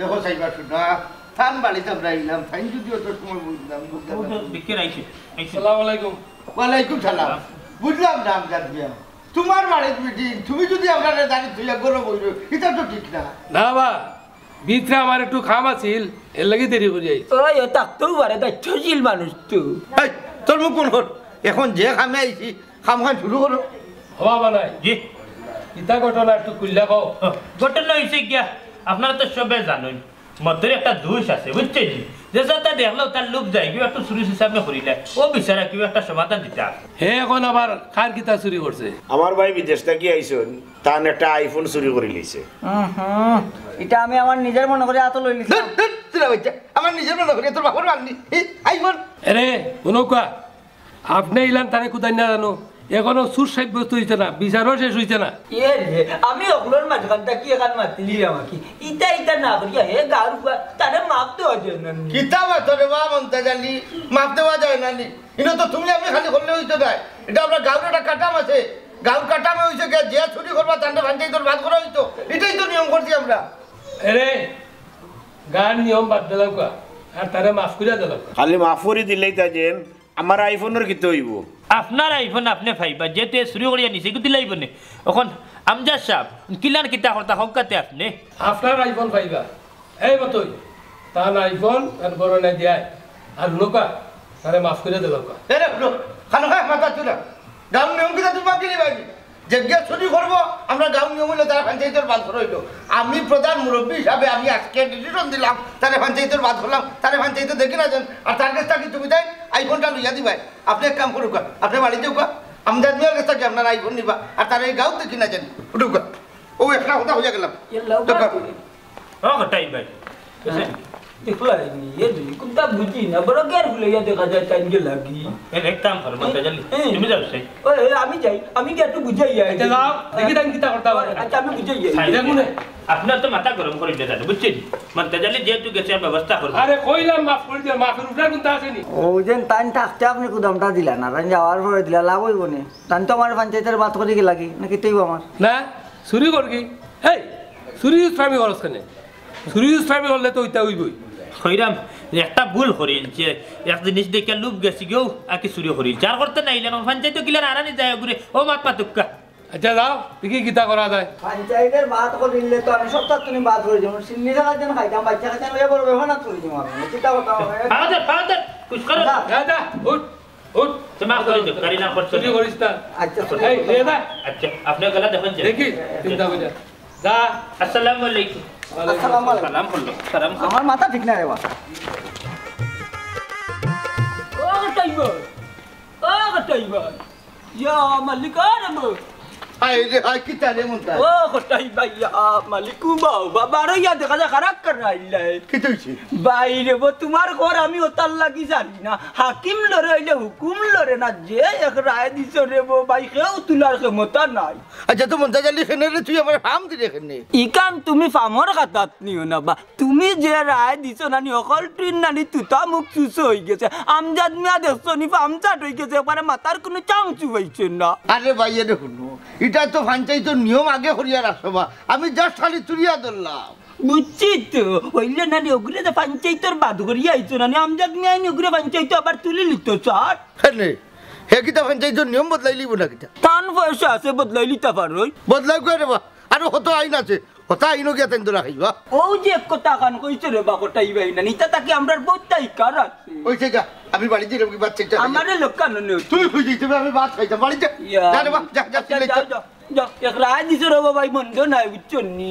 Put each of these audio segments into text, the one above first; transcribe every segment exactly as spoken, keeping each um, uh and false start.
দেখো সাইবা, শোনা, তান বাড়িত আমরা আইলাম, তাইন যদি অত সময় বুঝলাম, বুঝলাম না। বিক্রি আইছে, আইছে। আসসালামু আলাইকুম। ওয়ালাইকুম সালাম। বুঝলাম না, আমজাদ মিয়া, তোমার বাড়িত মিটিং, তুমি যদি আমরারে জানি তুই গরম হইল, এটা তো ঠিক না। না বা, ভিতরে আমার একটু কাম আছিল, এর লাগি দেরি করি আইছি। ওই, ও থাকতেও পারে, দায়িত্বশীল মানুষ তো। এই, তোর মুখ কোন কর? এখন যে কামে আইছি, কাম খান শুরু করো। হবা বানাই। জি। কিতা ঘটনা একটু খুলিয়া কও। ঘটনা হইছে গিয়া, আপনারা তো সবে জানইন, মধ্যের একটা দোষ আছে, বুঝছেন নি? যে যাতা দেখলেও তার লোভ যায়, কেউ একটু চুরি হিসাবে করিলে, ও বিচারা কেউ একটা সমাধান দিতা। হে এখন আবার কার কিতা চুরি করছে? আমার ভাই বিদেশ থাকি আইছইন, তান একটা আইফোন চুরি করি লইছে। হুম, এটা আমি আমার নিজের মনে করে আতো লই লিছি। ধুর, ধুর, তোরা বাচ্চা, আমার নিজের মনে করি তোর বাপর মাল নি। এই, আইফোন। এরে, হুনউক্কা, আপনে ইলান তারে কুদাই না জানো, এখনো চুর সাব্যস্ত হইছে না, বিচারও শেষ হইছে না। এ রে, আমি অকলর মাঝখানটা কি এখান মাতিলি আমাকে? ইতা ইতা না করিয়া হে গাঁর ফুয়া, তারে মাফ দেওয়া যায় না নি? কিতা মাতো রে বা মন্তাজ আলী, মাফ দেওয়া যায় না নি? ইনো তো তুমি আমি খালি করলে হইতো নায়। এটা আমরা গাঁর একটা কাটাম আছে, গাঁর কাটামে হইছে গিয়া যে চুরি করবা তান্ডে ভান্ডে তোর বাদ করা হইতো। এটাই তো নিয়ম করছি আমরা। এরে, গাঁর নিয়ম বাদ দিলাউক্কা, আর তারে মাফ করিয়া দিলাউক্কা। খালি মাফ করি দিলেই তা যেন আমার আইফোনর কিতা হইব? আপনার আইফোন আপনে পাইবা, যেহেতু এ চুরি করিয়া নিছে, এগু দিলাইব নে। এখন আমজাদ সাহেব, কিলান কিতা করতা হকগাতে আপনে? আপনার আইফোন পাইবা। এই মতই, তান আইফোন আর বড় নাই দিয়ায়। আর হুনউক্কা, তারে মাফ করিয়া দিলাউক্কা। এরে, লো, খানো খায় মাথা চুরা। গাঁর নিয়ম কিতা তুমি বাকি নিবাই? যে গিয়া চুরি করবো, আমরা গাঁর নিয়ম হইলো তারা পঞ্চায়েতর বাদ করা হইলো। আমি প্রধান মুরব্বী হিসাবে আমি আজকে ডিসিশন দিলাম, তারা পঞ্চায়েতর বাদ করলাম, তারা পঞ্চায়েত দেখি না যান। আর তার কাছ থাকি তুমি তাই আইফোনটা লইয়া দিবাই। আপনে এক কাম করউক্কা, আপনে বাড়িত যাউক্কা, আমজাদ মিয়ার কাছ থাকি আপনার আইফোন নিবা, আর তারা এই গাঁও দেখি না যান। উঠউক্কা, ও একটা কথা হইয়া গেলাম। এ লাউকা দেখো। তুই। ও কটাই ভাই, দেখলাই নি, এ দুই কুন্তা বুঝি না, বড় গের ফুলাইয়া দেখা যায় টাইম গে লাগি। এ এক কাম করো, মন্তাজ আলী, এই। তুমি যাও সেই। ওই, ওই, আমি যাই, আমি গিয়া একটু বুঝাই আই। আচ্ছা, যাও, দেখি তাইন কিতা করতা পারে। আচ্ছা, আমি বুঝাই আই। দেখুন। আপনার তো মাথা গরম করি দিয়ে যাবে, বুঝছেন? মন্তাজ আলী যেহেতু গেছে আর ব্যবস্থা করবো। আরে কইলাম মাফ করি দে, মাফের উপরে কুন্তা আছে নি? ও যেন তাইন থাকতে আপনে কুদামটা দিলা না, তাইন যাওয়ার পরে দিলা, লাভ হইব নি? তাইন তো আমার পঞ্চায়েতর বাদ করি গেলা কি, না কিতা অইব আমার? না, চুরি কর কি? হেই, চুরি দুষ্টামি করস কেনে? চুরি দুষ্টামি করলে তো ওইটা হইবই। হইরাম, একটা ভুল করিল যে এক জিনিস দেখে লোভ গেছি গেও, আর কি চুরি করিল। যার করতে না ইলে আমার পঞ্চায়েত কিলার আরানি যায় ঘুরে, ও মাত পাতুক্কা। আচ্ছা যাও, দেখি কিতা করা যায়। পঞ্চায়েতর বাদ করিলে তো আমি সব তার তুমি বাদ করি দিমু। সিন্নি থাকার জন্য খাইতাম, বাচ্চা খাইতাম, লইয়া বড় ব্যবহার না করি দিমু আমি। কিতা কথা হবে? পাওয়া যায়, পাওয়া যায়, খুশ করো। যা। যা, যা, উঠ, উঠ। তো মাফ করে দিও, গাড়ি না করছো। চুরি করিস না। আচ্ছা, এই, নিয়ে যা। আচ্ছা, আপনি গেলা দেখুন যে। দেখি, চিন্তা করি যা। যা। আসসালামু আলাইকুম। ওয়ালাইকুম আসসালামু আলাইকুম। সালাম করলো, সালাম করলো। আমার মাথা ঠিক না রে বাবা। ও টাইবার, ও টাইবার, ইয়া মালিক, আরে বউ। হায় রে, হায়, কিতা রে মন্তাজ? ও কটাই ভাই, ইয়া মালিক, ও বাবা, বারো ইয়া দেখা যায় খারাপ কর রাইলাই। কিতা হইছে? ভাই রে বউ, তোমার ঘর আমি ওতার লাগি জানি না। হাকিম লড়ে হইলে হুকুম লড়ে না, যে এক রায় দিছ রে বউ, ভাই কেউ তুলার ক্ষমতা নাই। আচ্ছা, তো মন্তাজ আলী কেনে রে, তুই আমার ফাম দিলে কেনে? ইখান তুমি ফামর খাতাত নিও না বা, তুমি যে রায় দিছ নানি, অকলটির নানি তুতা মুখ চুষ হই গেছে। আমজাদ মিয়া দেখছো নি, ফাম চাট হই গেছে, একবারে মাথার কোনো চাং চুবাইছে না। আরে ভাই, এরে হুনো, ইটা তো পঞ্চায়েতর নিয়ম আগে করিয়া রাখছো বা, আমি just খালি তুলিয়া ধরলাম। বুঝছি তো, হইলে নানি ওগুরে তো পঞ্চায়েতর বাদ করিয়া আইছো নানি, আমজাদ মিয়া নি ওগুরে পঞ্চায়েত আবার তুলি লিত স্যার। কেনে? হে কিতা পঞ্চায়েতর নিয়ম বদলাইলিব না কিতা? তান পয়সা আছে বদলাই লিতা পারোই। বদলাই কই রে বা? আরো কত আইন আছে, কত আইনও গিয়া তাইন ধরা খাইবা। ও যে এক কথা কান কইছে রে বা কটাই ভাই না, নিতা তাকে আমরার বহুত তাই কার আছে। ওই যে যা, আমি বাড়ি দিলাম কি বাচ্চা ইচ্ছা। আমারে লোক কান নেই। তুই খুঁজি, তুমি আমি ভাত খাইতাম, বাড়ি যা। ইয়া। যা রে বা, যা, যা, আচ্ছা, সিলেট যাও, যা। যাও, যাও। এক রায় দিছো রে বাবা, এই মন্দ নাই, বুঝছো নি?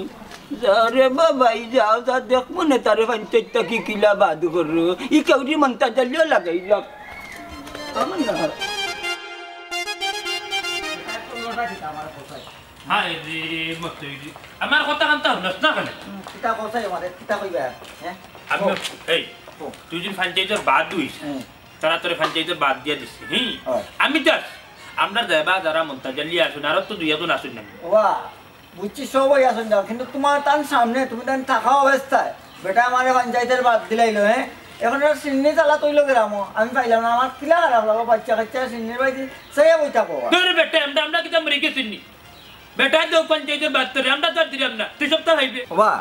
যাও রে বাবা, এই যাও, যা দেখ মনে তারে পঞ্চায়েত থাকি কিলা বাদ করো। ই কেউরি মন্তা জালিও লাগাই যাও। আমার না। হায় রে, মতই রে। আমার কথা কান্তা হনস না কেনে? কিতা কইছাই আমারে, কিতা কইবা, হ্যাঁ? আমি, এই, তুই যদি পঞ্চায়েতর বাদ দিস, হুম। তারা তোরে পঞ্চায়েতর বাদ দিয়া দিস, হি? হয়। আমি তো আছি। আমরা যাবা যারা মন্তাজ আলী আসুন, আরো তো দুই একজন আসুন না। ওয়া, বুঝছি সবাই আসুন যাও, কিন্তু তোমার তান সামনে, তুমি তান থাকা অবস্থায়, বেটা আমারে পঞ্চায়েতর বাদ দিলাইলো, হ্যাঁ? এখন আর সিন্নি চালা তৈল গ্রামও, আমি পাইলাম না, আমার কিলা খারাপ লাগো, বাচ্চা কাচ্চা সিন্নির বাড়িতে, সেই বই থাকো। তোর বেটা, আমরা, আমরা কিতা মরে গেছি নি? বেটা তো পঞ্চায়েতর বাদ তোরে, আমরা তো আর দিলাম না, তুই সপ্তাহ খাইবে। ওবা,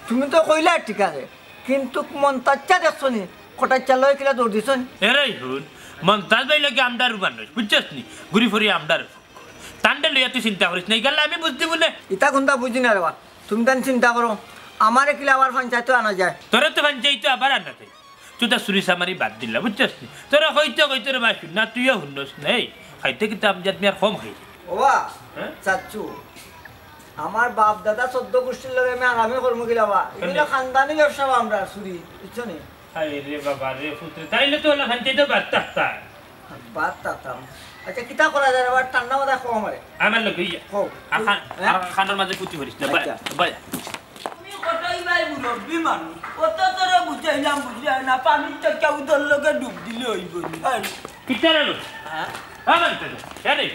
তুমি তো কইলা ঠিক আছে, কিন্তু মন্তাজরে দেখছো নি? কটাই চালয় কিলা দৌড় দিছো নি? এরে হুন, মন্তাজ ভাই লগে আমরার মানুষ, বুঝছস নি? ঘুরি ফিরি আমরার। তানরে লইয়া তুই চিন্তা করিস না, ইখান আমি বুঝ দিমু নে। ইতা কুন্তা বুঝি না রে বা। তুমি তান চিন্তা করো, আমারে কিলা আবার পঞ্চায়েতো আনা যায়? তোরে তো পঞ্চায়েতো আবার আনা যায়। তুই তো চুরি চামারি বাদ দিলা, বুঝছস নি? তোরে কইতে কইতে রে বা হুন না, তুইও হুনস না। এই, খাইতে কিন্তু আমজাদ মিয়ার কম খাই। ওবা, হ্যাঁ? চাচ্চু, আমার বাপ দাদা চৌদ্দ গোষ্ঠীর লগে আমি আরামে করমু কিলা বা। এগুলো খানদানি ব্যবসা বা আমরার চুরি, বুঝছো নি? হায় রে বাবা রে পুত্রে, তাইলে তো অলা পঞ্চায়েতো বাদ থাকতা। বাদ থাকতাম। আচ্ছা, কিতা করা যায় রে বা, ঠান্ডা মাথায় কও আমারে। আমার লগে ইয়া। কও। আর খান-, হ্যাঁ? আর খানর মাঝে ফুটি করিস না, বাই, আচ্ছা। বাই। তুমি কটাই ভাই মুরব্বি মানুষ, অত তোরে বুঝাইলাম, বুঝলে না, পানির তো কেউ তোর লগে ডুব দিলে অইব নি। এই। কিতা রে? হ্যাঁ? আমার তো, আরে,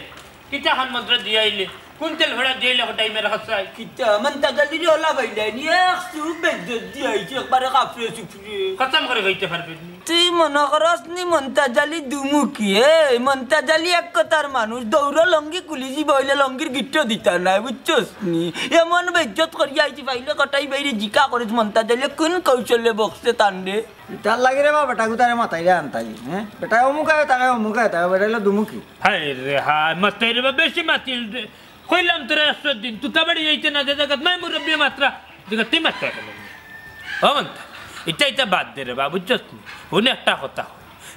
কিতা খান মন্ত্র দিয়া আইলে? কোন তেল ভরা দিয়া আইলে কটাই মেরে খাচ্ছাই? কিতা, মন্তাজ আলিরে অলা পাইলাই নি, এক চুপ বেজ্জত দিয়া আইছে, একবারে কাপড়ে চুপড়ে। খতম করে কইতে পারবে নি? তুই মনো করস নি মন্তাজ আলি দুমুখী? এই মন্তাজ আলি এক কথার মানুষ, দৌড় লঙ্গি খুলি যিবা অইলে লঙ্গির গিট্টো দিতা নায়, বুঝছস নি? এমন বেজ্জত করিয়া আইছি, পাইলে কটাই বাইরে জিকা করিস মন্তাজ আলি কোন কৌশলে বকছে তানরে? ইতার লাগি রে বা বেটা গুতারে মাতাইরে আনতাই, হ্যাঁ? বেটা অমুক আয়, তাকে অমুক আয়, তাকে বেটা অইলো দুমুখী। হায় রে হায়, মাতাইরে বা বেশি মাতিল রে। কইলাম তোরে একশো দিন, তুতা বাড়ি যাইতে না, যে জাগাত মাই মুরব্বি মাতরা, যে জাগাত তুই মাতরা কেনে? ও মন্তাজ, ইতা ইতা বাদ দে রে বা, বুঝছস নি? হুন একটা কথা,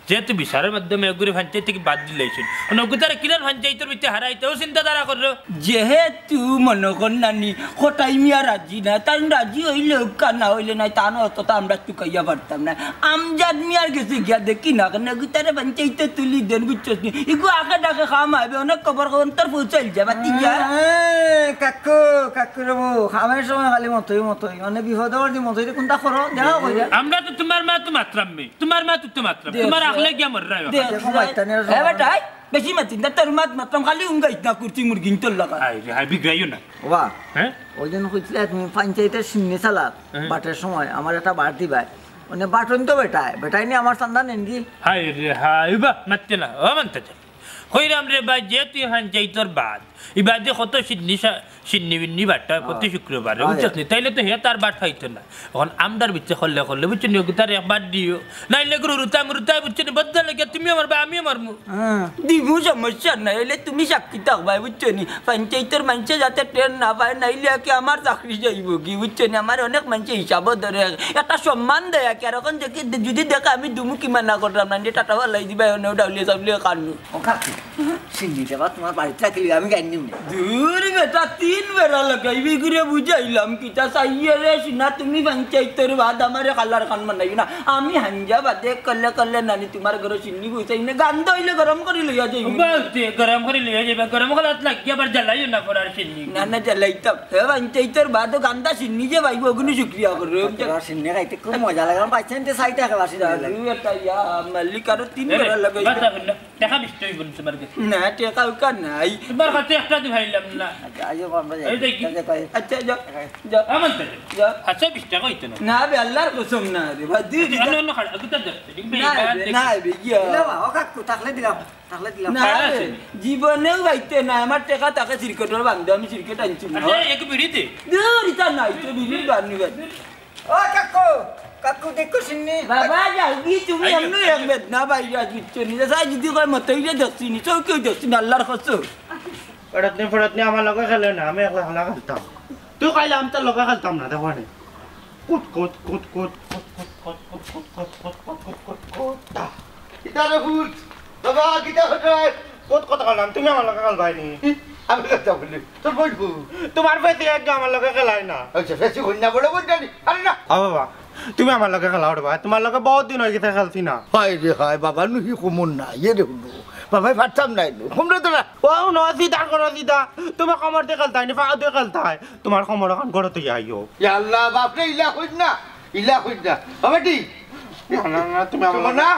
যেহেতু বিচারর মাধ্যমে এগুরে পঞ্চায়েত থাকি বাদ দিলাইছইন, অনো অগুতারে কিলান পঞ্চায়েতর ভিতরে হারাইতে, অউ চিন্তাধারা করো। যেহেতু মনো কর নানি, কটাই মিয়া রাজি না, তাইন রাজি অইলে অউক্কা, না অইলে নাই, তান অততা আমরা চুকাইয়া পারতাম না। আমজাদ মিয়ার গেছে গিয়া দেখি না, কেনে অগুতারে পঞ্চায়েতো তুলি দেন, বুঝছস নি? ইগু আগে ডাকে কাম আইবে, অনেক খবর খবর তোর পৌঁছাইল যাবা, তুই যা। হ্যাঁ, কাকু, কাকু রে বউ, কামের সময় খালি মতই মতই, মানে বিপদর মধ্যে মতই, এটা কোনটা করো, দেখা কই যা। আমরা তো তুমার মাত মাতরাম মি, তুমার মাত তো মাতরাম, দে, তুমার দে। আখলে গিয়া মররায়। দে, দেখো, দে। মাইতা নিয়ে এ বেটা, এই, বেশি মাতিস না, তোর মাত মাতরাম, খালি উঙ্গাইস না, কুর্তি মুরগিন তোর লাগা। হায় রে, হায়, বিগড়াইও না। ওবা, হ্যাঁ? ওই দিন কইছিলে তুমি পঞ্চায়েতর সিন্নি চালাত, হ্যাঁ। বাটের সময় আমার একটা বাট দিবায়। মানে বাটন তো বেটায়, বেটায় নি আমার চান্দা নেন কি? হায় রে হায়, ইবা মাততে না, ও মানতে চাই। কইরাম রে ভাই, যে তুই পঞ্চায়েতর বাদ, ইবাদি কত সিন্নি সা-, সিন্নি বিন্নি বাট্টা প্রতি হ্যাঁ। শুক্রবারে, হ্যাঁ। বুঝছস নি? তাইলে তো হে তার বাট পাইতো না। অখন আমরার ভিতরে করলে করলে, বুঝছো নি? অগুতারে একবার দিও। নাইলে গরু রুতাং রুতাই, বুঝছো নি? বদ্দা লাগে তুমিও মারবা, আমিও মারমু। হ্যাঁ। দিমু, সমস্যা নাই, অইলে তুমি সাক্ষী থাকবায়, বুঝছো নি? পঞ্চায়েতর মানষে যাতে টের না পায়, নাইলে আর কি আমার চাকরি যাইবো কি, বুঝছো নি? আমার অনেক মানষে হিসাবও ধরে, একটা সম্মান দেয় আর কি। আর অখন দেখি, যদি দেখে আমি দুমুখী মানা করলাম না, যে টাটা ফালাই দিবা, অনেও ডাউলিয়া চাউলিয়া খানু। ও কাকু, সিন্নি দেবা তুমার বাড়িত রাখিলি, আমি গাইন নিমু নে। দূর বেটা, তিন বেড়া লাগাইবি করে বুঝাইলাম কিতা চাইয়ে রে, শুনা তুমি পঞ্চায়েতর বাদ আমারে কালার খান বানাইও না। আমি হাঞ্জা বাদে করলে করলে নানি তুমার ঘরো সিন্নি বইছাই না, গান্দা অইলে গরম করি লইয়া যাইমু। বালতি গরম করি লইয়া যাইবা, গরম করাত লাগি আবার জ্বালাইও না পড়ার সিন্নি। না, না, জ্বালাইতাম। হে পঞ্চায়েতর বাদও গান্দা সিন্নি যে পাইবো, অগুনি শুক্রিয়া করো। তোরা সিন্নি খাইতে খুব মজা লাগে, আমার বাচ্চা নিতে চাইতে একেবারে সিন্নি লাগে। দাদু, এটা ইয়া, মালিক আরো তিন বেড়া লাগাইবি। বাতা বললো। টেকা বিশ টেকা অইবো নি তুমার গেছে? না, টেকা উকা নাই। তুমার গেছে একটা দি পাইলাম না। আচ্ছা, আইও, আমরা যাই। এই দেখি। আচ্ছা, যাও। আচ্ছা, যাও। যাও। আমার তো যাও। যাও। আচ্ছা, বিশ টেকা অইতো না। না বে, আল্লার কসম না রে, ভাই, দুই দিন। অন্য, অন্য খাড়া, দুটা দশ টেকা। না বে, না বে, গিয়া। দিলাম, ও কাকু, থাকলে দিলাম, থাকলে দিলাম। না বে, জীবনেও পাইতে না, আমার টেকা থাকে সিরকেটর বান্ধে, আমি সিরকেট আনছি না। আচ্ছা, এক বিড়ি দে। দূর, ইতা নাই, তো বিড়ি বান্ধি বান্ধি। ও কাকু, কাকু দেখো সিন্নি। বাবা, যাও কি তুমি? আইও। এমনি এক বেদনা বাইরে আজ বুঝছো নি? যা যদি কয় মতইরে দেখছি নি, চোখেও দেখছি না, আল্লার কসম। ফেরত নি, ফেরত নি, আমার লগে খেলে না, আমি একলা একলা খেলতাম। তুই কইলে আমি তোর লগে খেলতাম না, দেখো নি। কুত, কুত, কুত, কুত। কিতা রে ভূত? বাবা, কিতা হঠাৎ? কত কথা কইলাম, তুমি আমার লগে খেলবায় নি? আমি কথা বলি, তোর বইন কো? তুমার ফেসি একদম আমার লগে খেলায় না। আচ্ছা, ফেসি কই না, বড় বইন জানি। আরে না। ও বাবা, তুমি আমার লগে খেলাও রে ভাই, তুমার লগে বহুত দিন অই গেছে খেলছি না। হায় রে হায়, বাবা, নুহি কমর না, ইয়ে রে হুনো। বাবাই পারতাম না, এলো। কমরে তোরা। ও, নো, সিধা করো, সিধা। তুমি কমর দি খেলতায় নি, পাও দি খেলতায়। তুমার কমর অখান ঘরো থইয়া আইও। ইয়া আল্লাহ, বাপরে, ইলা কইস না, ইলা কইস না। বাবা, ঠিক? না, না, না, তুমি আমার লগে না।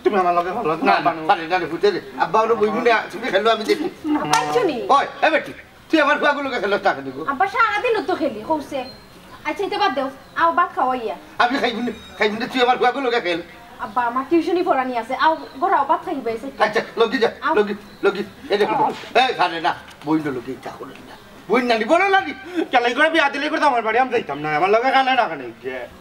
তুমি আমার লগে খেলো, না, না, না, পারে না রে, ফুটে রে। আব্বা, ওরা বইবো না, তুমি খেলো, আমি দেখি। আব্বা, আইছো নি? ওই, এ বেটি, তুই আমার ফুয়াগুর লগে খেলো, তাকে দেখো। আব্বা, সারাদিন তো খেলি, কইছে। আচ্ছা, ইতা বাদ দেও, আও ভাত খাওয়াইয়া। আমি খাইবো না, খাইবো না, তুই আমার ফুয়াগুর লগে খেল। আব্বা, আমার টিউশনি পড়ানি আছে, আও, ঘরো আও, ভাত খাইবা এসে। আচ্ছা, লগি যা, আও। লগি, লগি, এই দেখো, আও। এই, পারে না, বইন লগি ইচ্ছা করে না। বুঝ না নি, বলো না নি। কেলাই করে বিয়া দিলে করে তো আমার বাড়ি আমি যাইতাম না, আমার লগে খেলে না কেন?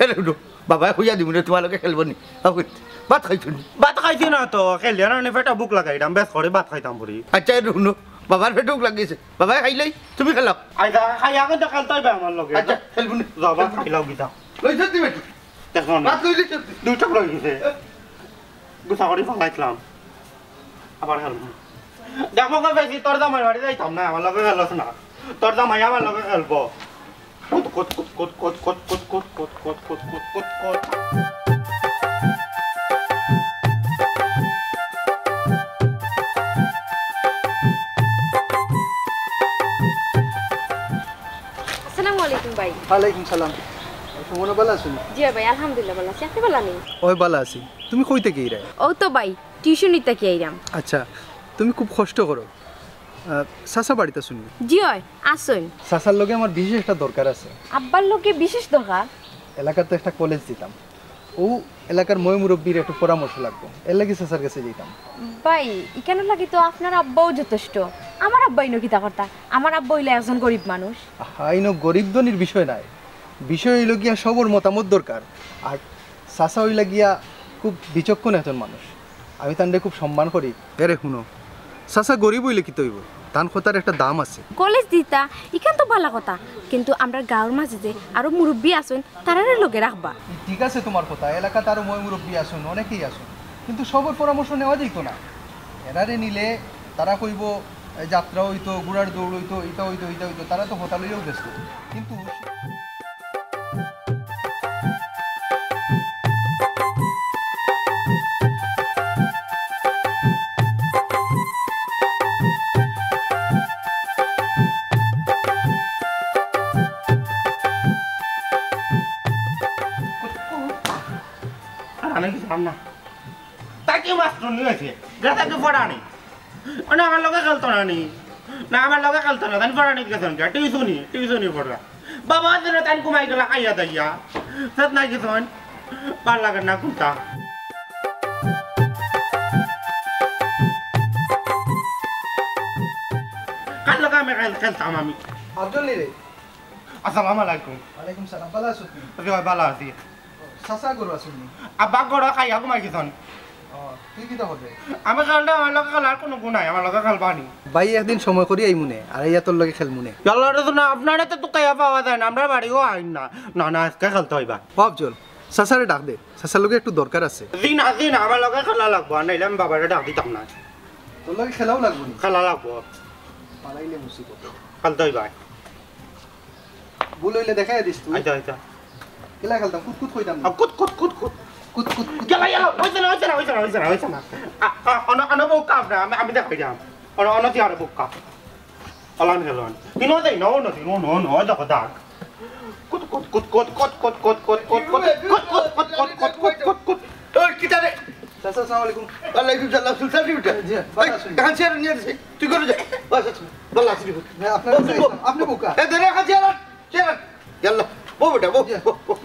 এরে হুনো, বাবায় কইয়া দিমু রে, তুমার লগে খেলবো নি। আহুত, ভাত খাইছো নি? ভাত খাইছি না তো, খেলিয়া না নি, পেটা ভুক লাগাই, দাম বেশ করে ভাত খাইতাম পড়ি। আচ্ছা, এরে হুনো, বাবার পেটে ভুক লাগিছে, বাবায় খাইলাই, তুমি খেলাও। আইদা, খাই আগে তো খেলতে হইবে আমার লগে। আচ্ছা, খেলবো নি। যাও, ভাত খাইলাও গিতা। লই যাও দিবে কি? দেখো না। ভাত লই যাও। দুইটা রয়ে গেছে। গুছা করে ফালাইছিলাম। আবার খেলবো। দেখো কই বেশি তোর জামাই বাড়ি যাইতাম না, আমার লগে খেলছ না। তোর জামাই আমার লগে খেলবো। কুত, কুত, কুত। আসসালামু আলাইকুম ভাই। ওয়ালাইকুম সালাম। সুমনা, ভালা আছো নি? জি ভাই, আলহামদুলিল্লাহ ভালা আছি। আপনি ভালা নি? ওই ভালা আছি। তুমি কই থাকি আইরায়? ও তো ভাই, টিউশনি থাকি আইরাম। আচ্ছা, তুমি খুব কষ্ট করো। আহ, চাচা বাড়িত আছইন নি? জি অয়, আছইন। চাচার লগে আমার বিশেষ একটা দরকার আছে। আব্বার লগে বিশেষ দরকার? এলাকাত একটা কলেজ দিতাম। ও এলাকার ময় মুরব্বির একটু পরামর্শ লাগবো, এর লাগি চাচার গেছে যাইতাম। ভাই, ইখানর লাগি তো আপনার আব্বাও যথেষ্ট। আমার আব্বা ইনো কিতা করতা? আমার আব্বা অইলা একজন গরিব মানুষ। আহা, ইনো গরিব ধনীর বিষয় নায়, বিষয় অইলো গিয়া সবর মতামত দরকার। আর চাচা অইলা গিয়া খুব বিচক্ষণ একজন মানুষ, আমি তানরে খুব সম্মান করি। এরে হুনো, চাচা গরিব অইলে কিতা অইবো, তান কথার একটা দাম আছে। কলেজ দিতা, ইখান তো ভালা কথা, কিন্তু আমরার গাঁওর মাঝে যে আরো মুরব্বি আছইন, তারারে লগে রাখবা। ঠিক আছে তুমার কথা, এলাকাত আরো ময় মুরব্বি আছইন, অনেকেই আছইন, কিন্তু সবর পরামর্শ নেওয়া যাইতো না। এরারে নিলে তারা কইবো, "এ, যাত্রা অইতো, ঘোড়ার দৌড় অইতো, ইটা অইতো, ইটা অইতো", তারা তো হতা লইয়াও ব্যস্ত। কিন্তু আর আমি কিছু পাম না। তাই কি মাস্টার নিয়ে আছে? গেছে কি পড়া নেই? মানে আমার লগে খেলতো না নি? না, আমার লগে খেলতো না, তাই পড়া নেই গেছেন গা? টিউশনি, টিউশনি পড়া। বাবা দিনে তাই ঘুমাই গেলা খাইয়া দাইয়া। সাত নাই গেছেন? ভালা লাগে না কুন্তা। কার লগে আমি খেল-, খেলতাম আমি? আব্দুল রে। আসসালামু আলাইকুম। ওয়ালাইকুম সালাম, ভালা আছো তুমি? জি ভাই, ভালা আছি। চাচা ঘরো আছইন নি? আব্বা ঘরো খাইয়া ঘুমাই গেছইন। ও, তুই কিতা করবে? আমি খেললে আমার লগে খেলার কোনো গুণ নাই, আমার লগে খেলবা নি। ভাই, একদিন সময় করি আইমুনে, আর আইয়া তোর লগে খেলমুনে। ইয়াল্লা রে, না, আপনারে তো তুকাইয়া পাওয়া যায় না, আমরার বাড়িও আইন না। না, না, আজকে খেলতে অইবা। ও আফজল, চাচারে ডাক দে, চাচার লগে একটু দরকার আছে। জি না, জি না, আমার লগে খেলা লাগবো, আর নাইলে আমি বাবারে ডাক দিতাম না। তোর লগে খেলাও লাগবো নি? খেলা লাগবো। পালাইলে মুসিবত। খেলতে অইবা। ভুল অইলে দেখাইয়া দিস তুই। আচ্ছা, আচ্ছা। কিলা খেলতাম? কুত কুত কইতাম না। আ, কুত, কুত, কুত, কুত। কুত কুত কুত। গেলা, গেলা। অইছে না, অইছে না, অইছে না, অইছে না, অইছে না। আ, আ, অন, অন বউক্কা আপনে, আমি, আমি দেখাই দিলাম। অন, অন চেয়ারে বউক্কা। অলান গেল অন। তিনো দেই, নো, নো, তিনো, নো, নো, দেখো দাগ। কুত, কুত, কুত। ওই, কিতা রে? চাচা, আসসালামু আলাইকুম। ওয়ালাইকুম সালাম, সুলতান রে বেটা। জি, ভালা আছইন? এই, এখান চেয়ার নিয়ে আসি। তুই করে যা। বাস, আচ্ছা, ভালা আছি রে। হ্যাঁ, আপনার বউ, বউ। আপনি বউক্কা। এ, ধরে এখান চেয়ার আন, চেয়ার আন। ইয়াল্লা, বউ বেটা, বউ, জি। বউ, বউ।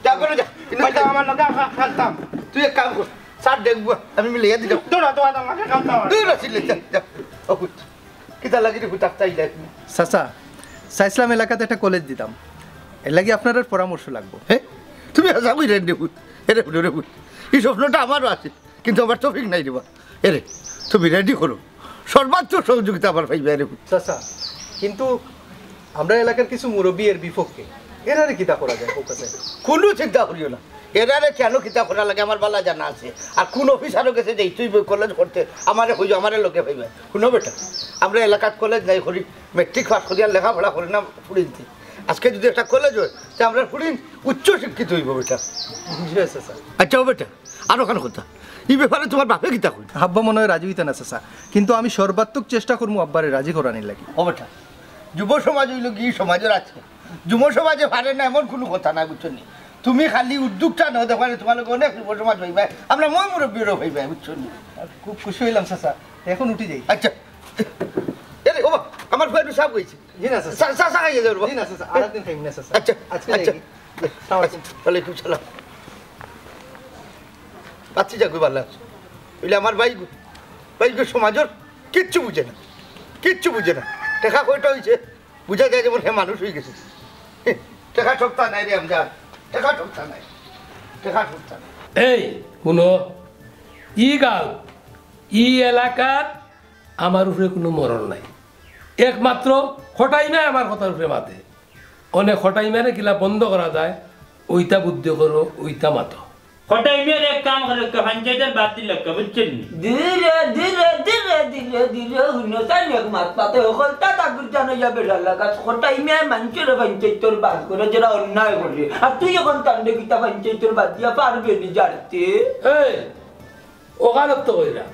যা করে যা। ভাই, যা, আমার লগে খা-, খেলতাম। তুই এক কাম কর, স্যার দেখবো, আমি মিলাইয়া দিতাম। দৌড়া, দৌড়া, দৌড়া, খেলতাম। দৌড়া, ছিলে, যা, যা। ও, পুত। কিতা লাগি রে, পুত, আস্তে আইলে। চাচা, চাইছিলাম এলাকাত একটা কলেজ দিতাম, এর লাগি আপনার পরামর্শ লাগবো। হে? তুমি হাছা কইরায় নি রে পুত? এরে পুত, রে পুত। এই স্বপ্নটা আমারও আছে। কিন্তু আমার তৌফিক নাই রে বা। এরে, তুমি রেডি করো, সর্বাত্মক সহযোগিতা আমার পাইবা রে। চাচা, কিন্তু আমরার এলাকার কিছু মুরব্বি এর বিপক্ষে, এরারে কিতা করা যায়, কউক্কা চাই? কুনু চিন্তা করিও না, এরারে কেনে কিতা করা লাগে আমার ভালা জানা আছে। আর কুন অফিসারর গেছে যাইতে অইবো কলেজ করতে, আমারে কইও, আমারে লগে পাইবা। হুনো বেটা, আমরার এলাকাত কলেজ নাই করি, মেট্রিক পাস করি আর লেখাপড়া করি না ফুড়িন্তে। আজকে যুদি একটা কলেজ অয়, তে আমরার ফুড়িন উচ্চ শিক্ষিত অইবো বেটা। জি, চাচা। আচ্ছা, ও বেটা, আরো খান কথা, ই ব্যাপারে তুমার বাপে কিতা কইন? আব্বা মনে অয় রাজি অইতা না চাচা, কিন্তু আমি সর্বাত্মক চেষ্টা করমু আব্বারে রাজি করানির লাগি। ও বেটা, যুব সমাজ অইলো গি সমাজর আছে, যুব সমাজে পারে না এমন কুনু কথা নাই, বুঝছো নি? তুমি খালি উদ্যোগটা নেও, দেখবায় তুমার লগে অনেক যুব সমাজ অইবায়, আমরার ময় মুরব্বিরও অইবায়, বুঝছো নি? খুব খুশি অইলাম চাচা, এখন উঠি যাই। আচ্ছা, এরে, ও বা, আমার ফুয়া নু সাব অইছে। জি না, চাচা। চা, চা, চা খাইয়া যাও রে বা। জি না, চাচা, আরেকদিন খাইমু না, চাচা। আচ্ছা, আজকে আচ্ছা। যাই কি? আসসালামু আলাইকুম। ওয়ালাইকুম সালাম। বাচ্চি যাক, ভালা আছো? অইলে আমার ভাই, ভাই সমাজর কিচ্ছু বুঝে না, কিচ্ছু বুঝে না। টেকা কয়টা অইছে? বুঝা যায় যেমন হে মানুষ অইগেছে। টেকা ঠকতা নাই রে আমজাদ, টেকা ঠকতা নাই, টেকা ঠকতা নাই। এই, হুনো, ই গাঁও, ই এলাকাত আমার উপরে কুনু মরণ নাই। একমাত্র কটাই মিয়ায় আমার কথার উপরে মাতে। অনে কটাই মিয়ারে কিলা বন্ধ করা যায়, অইটা বুদ্ধি করো, অইটা মাতো। কটাই মিয়ার এক কাম করো, পঞ্চায়েতর বাদ দিলাও, বুঝছইন নি? ধীরে, ধীরে, ধীরে, ধীরে, ধীরে, হুনো, তাই এক মাত পাতে হকলতা তাগুর জানো ইয়া বেড়া লাগা, কটাই মিয়ায় মানষরে পঞ্চায়েতর বাদ করে, যেরা অন্যায় করে। আর তুই অখন তানরে কিতা পঞ্চায়েতর বাদ দিয়া পারবে নি জানতে? এই, অখানর তো কইরা।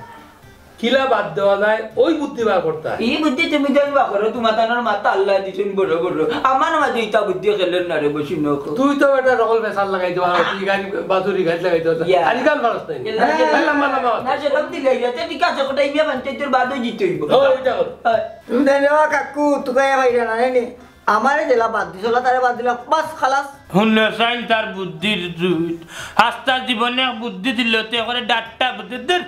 কিলা বাদ দেওয়া যায়, অউ বুদ্ধি বার করতা। ই বুদ্ধি তুমি দেন বা করো, তুমার তানর মাথা আল্লায় দিছইন বড় বড়। আমার মাঝে ইতা বুদ্ধি খেলের না রে, বসি নখ। তুই তো বেটা রকল বেসার লাগাই দেওয়া, তুই গাড়ি, বাসুরি গাড়ি লাগাই দেওয়া। ইয়া। আর গান পারস নাই। এলা হ্যাঁ, লম্বা লম্বা কথা। না, সেরকম দিলে ইয়া, তে ঠিক আছে, কটাই মিয়া পঞ্চায়েতর বাদে জিতে অইব। ও, ইটা কর। হ্যাঁ। তুমি দেন রে বা কাকু, তুকাইয়া বাইরা না, নে, নে। আমারে যেলা বাদ দিছলা, তারে বাদ দিলাম। বাস, খালাস। হুনো চাইন তার বুদ্ধির জুইত। আস্তা জীবনে এক বুদ্ধি দিল, তে করে ডাট্টা বুদ্ধি। দূর।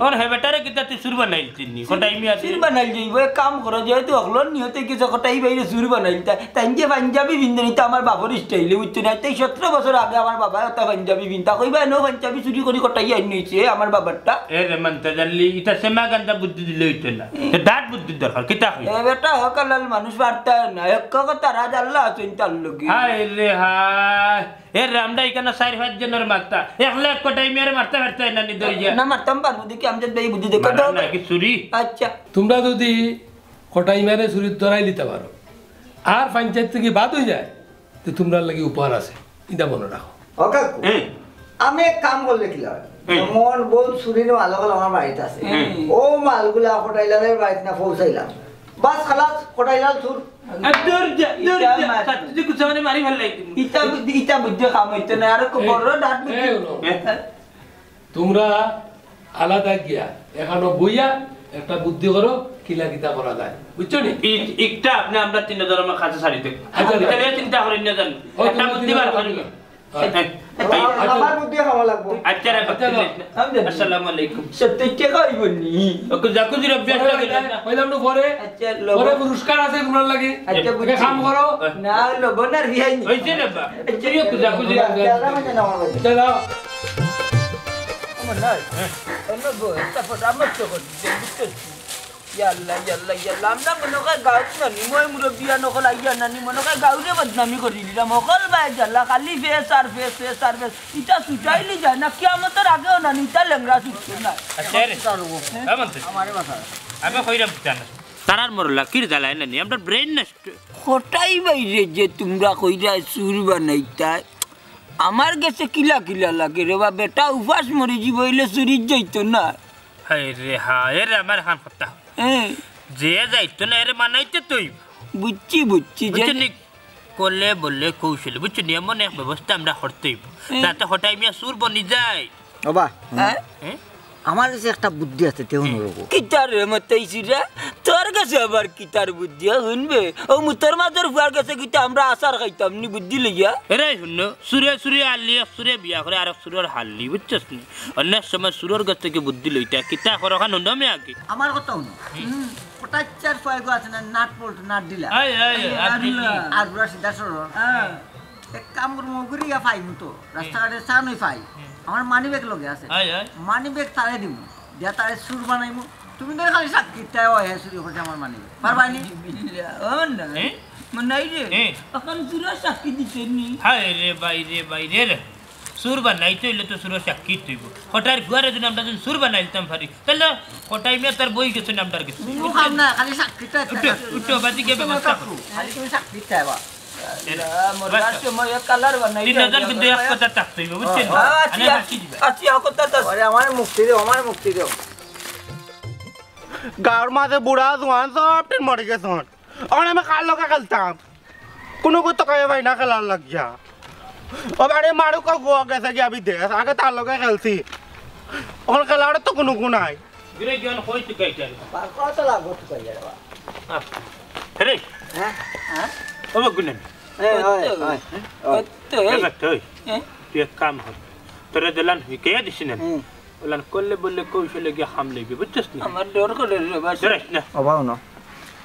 অর হে বেটারে কিতা তুই চুর বানাইলতে নি? কটাই মিয়া চুর বানাইল যাইব, এক কাম করো, যেহেতু হকলর নিয়ত অইগেছে কটাই ভাইরে চুর বানাইল, তা-, তাইন যে পাঞ্জাবি পিন্দে নি, তা আমার বাপর স্টাইলে, বুঝছো না? তাই সতেরো বছর আগে আমার বাবায় অতা পাঞ্জাবি পিনতা, কইবা, "এনো পাঞ্জাবি চুরি করি কটাই আইন নইছে আমার বাবারটা।" এ রে মান্তা জানলি, ইটা সেমা গান্দা বুদ্ধি দিলে অইতো না। এ ডাট বুদ্ধির দরকার, কিতা কই? এ বেটা, হকালাল মানুষ পারতা না, এক কথা রাজ আল্লাহ আছইন তার লগে। হায় রে হায়। এ রে, আমরা ইখানো চাইর পাঁচ জনর মারতা, একলা এক কটাই মিয়ারে মারতা পারতা না নি ধরিয়া? না, মারতাম পারমু, দেখি আমি যদি এই বুদ্ধি দেখো মারা তো। না, কি চুরি? আচ্ছা। তুমরা যদি কটাই মিয়ারে চুরিত ধরাইলিতা পারো, আর পঞ্চায়েত থাকি বাদ অই যায়, তে তুমরার লাগি উপহার আছে, ইটা মনো রাখো। ও কাকু, হ্যাঁ। আমি এক কাম করলে কিলা অয়? হ্যাঁ। যেমন বউত চুরি নি মাল অকল আমার বাড়িত আছে। হ্যাঁ। অউ মালগুলা কটাইলালর বাড়িত না পৌঁছাইলাম। বাস খালাস, কটাইলাল চুর। এ, দূর যা, দূর ইটা যা। মার। সাথে যে কুছামারি মারি ফেলাই দিমু। ইটা বুদ্ধি, ইটা বুদ্ধি কাম অইতো না, আরো কো-, এ, বড় ডাট বুদ্ধি। এ, হুনো। হ্যাঁ। তুমরা আলাদা গিয়া এখানো বইয়া একটা বুদ্ধি করো, কিলা কিতা করা যায়, বুঝছো নি? ই-, একটা আপনে আমরা তিনজনর কাছে ছাড়ি দেই। আচ্ছা, আচ্ছা। তাইলে চিন্তা করি না জান। ও, একটা তুমি বুদ্ধি বার করি। আচ্ছা। হ্যাঁ। আচ্ছা। আমার বুদ্ধি খাওয়া লাগবো। আচ্ছা রে, আচ্ছা, বাকি লো। আসসালামু আলাইকুম। সত্তর টেকা অইব নি? ওকে, যা খুশি রব্বি একটা দিলাম না। কইলাম না পরে। আচ্ছা, লো। পরে পুরস্কার আছে তুমার লাগি। আচ্ছা, ওকে, বুঝছি। কাম করো। না, লব না, রিহাই নি। অইছে রে বা। আচ্ছা, তুইও তো যা খুশি রব্বি। আচ্ছা, যাও। আমার নাই। অন্য বউ, একটা পরামর্শ করি, বুঝছো? ইয়াল্লা, ইয়াল্লা, ইয়াল্লা। আমরা মনে কয় গাঁওত নানি, মই মুরব্বিয়ান অকল আইয়া নানি, মনে কয় গাঁওরে বদনামি করি দিলাম। অকল বায় জ্বালা, খালি ফেস আর ফেস, ফেস আর ফেস। ইটা ছুটাইলি যায় না, কিয়ামতর আগেও নানি, ইটা লেংড়া ছুটতো না। আচ্ছা রে। হ্যাঁ? হ্যাঁ, মন্ত্রী। আমারে বাঁচা। আমি কইরাম কিতা না। তারার মরলা, কির জ্বালায় নানি, আমরা ব্রেইন নষ্ট। কটাই বাইরে যে তুমরা কইরা চুর বানাইতায়, আমার গেছে কিলা কিলা লাগে রে বা, বেটা উপাস মরি যিবো, অইলে চুরিত যাইতো না। হায় রে হায়, এরে আমার খান কথা। হ্যাঁ। যে যাইতো না, এরে মানাইতে তো অইবো। বুঝছি, বুঝছি, যে বুঝছো নি? কলে বলে কৌশলে, বুঝছো নি? এমন এক ব্যবস্থা আমরা করতে অইবো, হ্যাঁ। যাতে কটাই মিয়া চুর বনি যায়। ওবা, হ্যাঁ? হ্যাঁ? আমার গেছে একটা বুদ্ধি আছে, তে হুনো রবো। কিতার রে মতাইছি রে? তোর গেছে আবার কিতার বুদ্ধি, হ্যাঁ, হুনবে? ও মুতর মাতর ফুয়ার গেছে কিতা আমরা আচার খাইতাম নি বুদ্ধি লইয়া? এরে হুনো, চুরে চুরে আলি, এক চুরে বিয়া করে, আরক চুরর হালি, বুঝছস নি? অনেক সময় চুরর গেছ থাকি বুদ্ধি লইতা, কিতা করো খান হুনো আমি আগে। আমার কথা হুনো। হুম। কটাইচ্চার ফুয়াইগু আছে না, নাট বল্টু, নাট ঢিলা। আয়, আয়, আয়, আর আর ঢিলা। আর বুড়া সিধা সরল। হ্যাঁ। এক কাম করমু, ওগুরে ইয়া পাইমু তো। রাস্তাঘাটে চা নই পাই। হুম। আমার মানি ব্যাগ লগে আছে। আয়, আয়। মানি ব্যাগ তারে দিমু। দিয়া তারে চুর বানাইমু। তুমি তো খালি সাক্ষী দেও, হে চুরি করছে আমার মানি ব্যাগ। পারবায় নি? বিল্লা, ও না। এ? মনাই রে, এ? এখন চুরর সাক্ষী দিতে নি। হায় রে, বাই রে, বাই রে রে। চুর বানাইতে অইলে তো চুরর সাক্ষী অইবো। কটাইর ফুয়ারে যদি আমরা যদি চুর বানাইতাম পারি, তাইলে কটাই মিয়া তার বই গেছে, নামটার গেছে। কোনো কাম না, খালি সাক্ষী দেও। উঠো, উঠো, বাড়ি গিয়া ব্যবস্থা করো। খালি তুমি সাক্ষী দেও। এরে, আল্লাহ, মরার বাস। সময় এক কালার বানাই তিনজন দেওয়া কিন্তু এক যাবে। কথা থাকতে অইবো, বুঝছইন? হ্যাঁ, আচ্ছা, আনে বাকি দিবা। আচ্ছা, কথা তো আরে, আমারে মুক্তি দেও, আমারে মুক্তি দেও। গাঁওর মাঝে বুড়া জোয়ান সব টিন মরি গেছইন। অখন আমি কার লগে খেলতাম? কুনুগু তো কেউ পাই না খেলার লাগিয়া। ও বাড়ি মারুক গো গেছে গিয়া বিদেশ, আগে তার লগে খেলছি। অখন খেলার তো কুনুগু নাই। গিরে জন কই তুকাইতার? পাকড়া তো লাগবো তুকাইয়া রে বা। আহ। রে। হ্যাঁ? হ্যাঁ? ও গুনে। এ, ওই, ওই, ওই। এ, তুই। এ, তুই। হ্যাঁ? তুই এক কাম কর। তোরে দিলাম হিকাইয়া দিছি না। হুম। ওলান করলে বললে কৌশলে গিয়া হামলে গিয়ে, বুঝছস নি? আমার ডর করে রে বা। ডরাইস না। ও বাবা, না।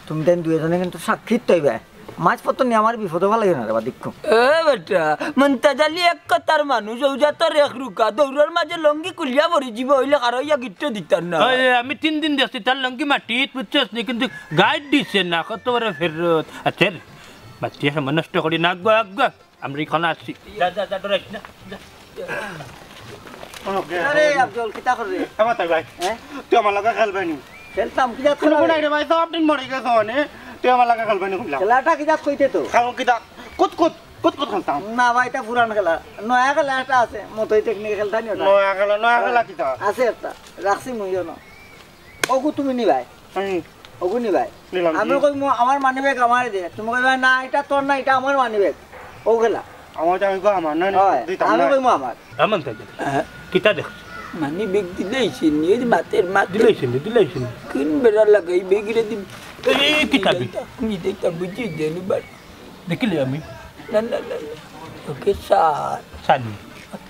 তুমি তাই দুইজনে কিন্তু সাক্ষী অইবে। মাঝপথ নিয়া আমার বিপদো ফালাইও না রে বা, দেখো। এ বেটা, মন্তাজ আলী এক কথার মানুষ, অউ জাতর এক রুকা, দৌড়র মাঝে লঙ্গি খুলিয়া পড়ি যিবো, অইলে খাড়া অইয়া গিট্টু দিতাম না। ওই, আমি তিন দিন দেখছি তার লঙ্গি মাটিত, বুঝছস নি? কিন্তু গাইড দিছে না, কত বড় ফেরত। আচ্ছা রে, বাচ্চা সময় নষ্ট করি না, আগুয়া, আগুয়া, আমরা এখানে আসছি। যা, যা, যা, ডরাইস না, যা। আরে আফজল, কিতা কররে? এবার তাই ভাই, হ্যাঁ? তুই আমার লগে খেলবে নি? খেলতাম, কিতা কোনো খেলা? কোনো রে ভাই, সব দিন মরে গেছে অনে, তুই আমার লগে খেলবে নি, কইলাম। খেলাটা কিতা কইতে তো? খাও কিতা? কুত কুত, কুত কুত খেলতাম। না ভাই, এটা পুরান খেলা। নয়া খেলা একটা আছে, মতই টেকনিক খেলতা নি ওটা? নয়া খেলা, নয়া খেলা কিতা? আছে একটা, রাখছি মুইও না। ওগু তুমি নিবায়। হুম। ওগু নিবায়। নিলাম আমি কি? কইমু, "আমার মানি ব্যাগ আমারে দে।" তুমি কইবা, "না, এটা তোর না, এটা আমার মানি ব্যাগ।" ও খেলা। আমার তো আমি কই আমার না, হয়, দিতাম আমি না। কইমু আমার। এমন তাই দেখো। হ্যাঁ। কিতা দেখছো? মানি ব্যাগ দিলাইছে নি, এই যে মাতের মাত। দিলাইছে নি, দিলাইছে নি। কোন বেড়া লাগাই ব্যাগ রে দিন। এই কিতা দিলাইছে? আমি দেখতাম বুঝি দেন এবার। দেখিলে আমি। না, না, না, না। ওকে, স্যার। স্যার নি।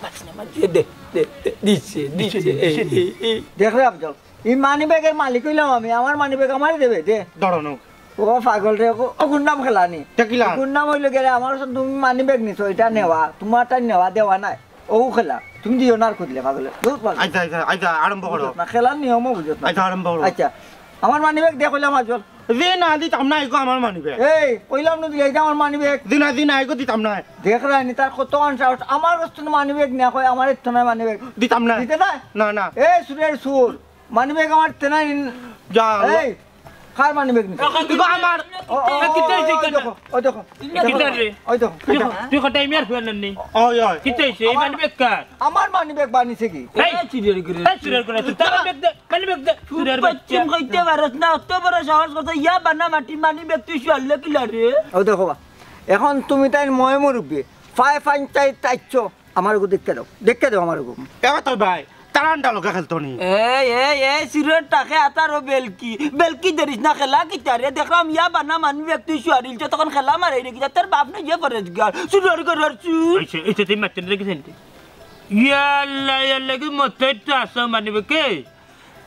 পাঁচ নাম্বার দিয়ে দে, দে, দে, দিছে, দিছে, দিছে, দিছে, এই, দিছে। এই, এই। দেখো আফজল, ই মানি ব্যাগের মালিক অইলাম আমি, আমার মানি ব্যাগ আমারে দেবে, দে। ধরো নাও। ও পাগল রে, ও, ও গুন্ডাম খেলানি। তে কিলা? গুন্ডাম অইলো গেলে আমার সাথে তুমি মানি ব্যাগ নিছো, এটা নেওয়া, তোমারটা নেওয়া দেওয়া নাই। ও খেলা, তুমি দিও না আর খুঁজলে পাগলে। ধুর পাগল। আচ্ছা, আচ্ছা, আচ্ছা, আরম্ভ করো। বুঝত না, খেলার নিয়মও বুঝত না। আচ্ছা, আরম্ভ করো। আচ্ছা, আমার মানি ব্যাগ দে কইলাম আফজল। জি না, দিতাম না, এগো আমার মানি ব্যাগ। এই, কইলাম না দিলে, এই যে আমার মানি ব্যাগ। জি না, জি না, এগো দিতাম না। দেখ রানি, তার কত আন সাহস, আমার কাছ থেকে মানি ব্যাগ নেওয়া হয়, আমার এর থেকে মানি ব্যাগ। দিতাম না। দিতে না? না, না। এই সুরের সুর, মানি ব্যাগ আমার তেনাই। যা। এই, কার মানি ব্যাগ নিছে? এগো আমার। ও, ও, ও, কিতা হইছে ও, ওই কেন? দেখো, ওই দেখো। কিতা রে? ওই দেখো। তুই ক-, তুই কটাই মিয়ার ফুয়ার নানি? ওই, ওই। কিতা হইছে? এই আমার মানি ব্যাগ কার? আমার মানি ব্যাগ বানিছে কি? এই, এই, চুরির করে। এই, চুরির করে। তুই তার ব্যাগ দে, মানি ব্যাগ দে। চুরির বাচ্চা। পশ্চিম কইতে পারস না, অত বড় সাহস কথা, ইয়া বানা মাটি মানি ব্যাগ তুই শুয়ারলে কিলা রে? ও দেখো বা, এখন তুমি তাই ময় মুরব্বি, ফাই ফাইন চাই চাইছো, আমার ওগু দেখতে দাও, দেখতে দাও আমার ওগু। এবার তো ভাই, তারান্ডা লোকে খেলতো নি। এই, এই, এই, সিরোর টাকে আতারও বেলকি, বেলকি ধরিস না, খেলা কিতা রে? দেখলাম ইয়া বানা মানি ব্যাগ তুই শুয়ারিল, তখন খেলা মারাই রে কিতা, তোর বাপ না যে ফরেজ গার, চুরির করে চুর। এই সে, এই সে, তুই মারতে দেখেছেন? ইয়া আল্লাহ, ইয়া আল্লাহ, কি মতই তো আসো মানি ব্যাগ কে?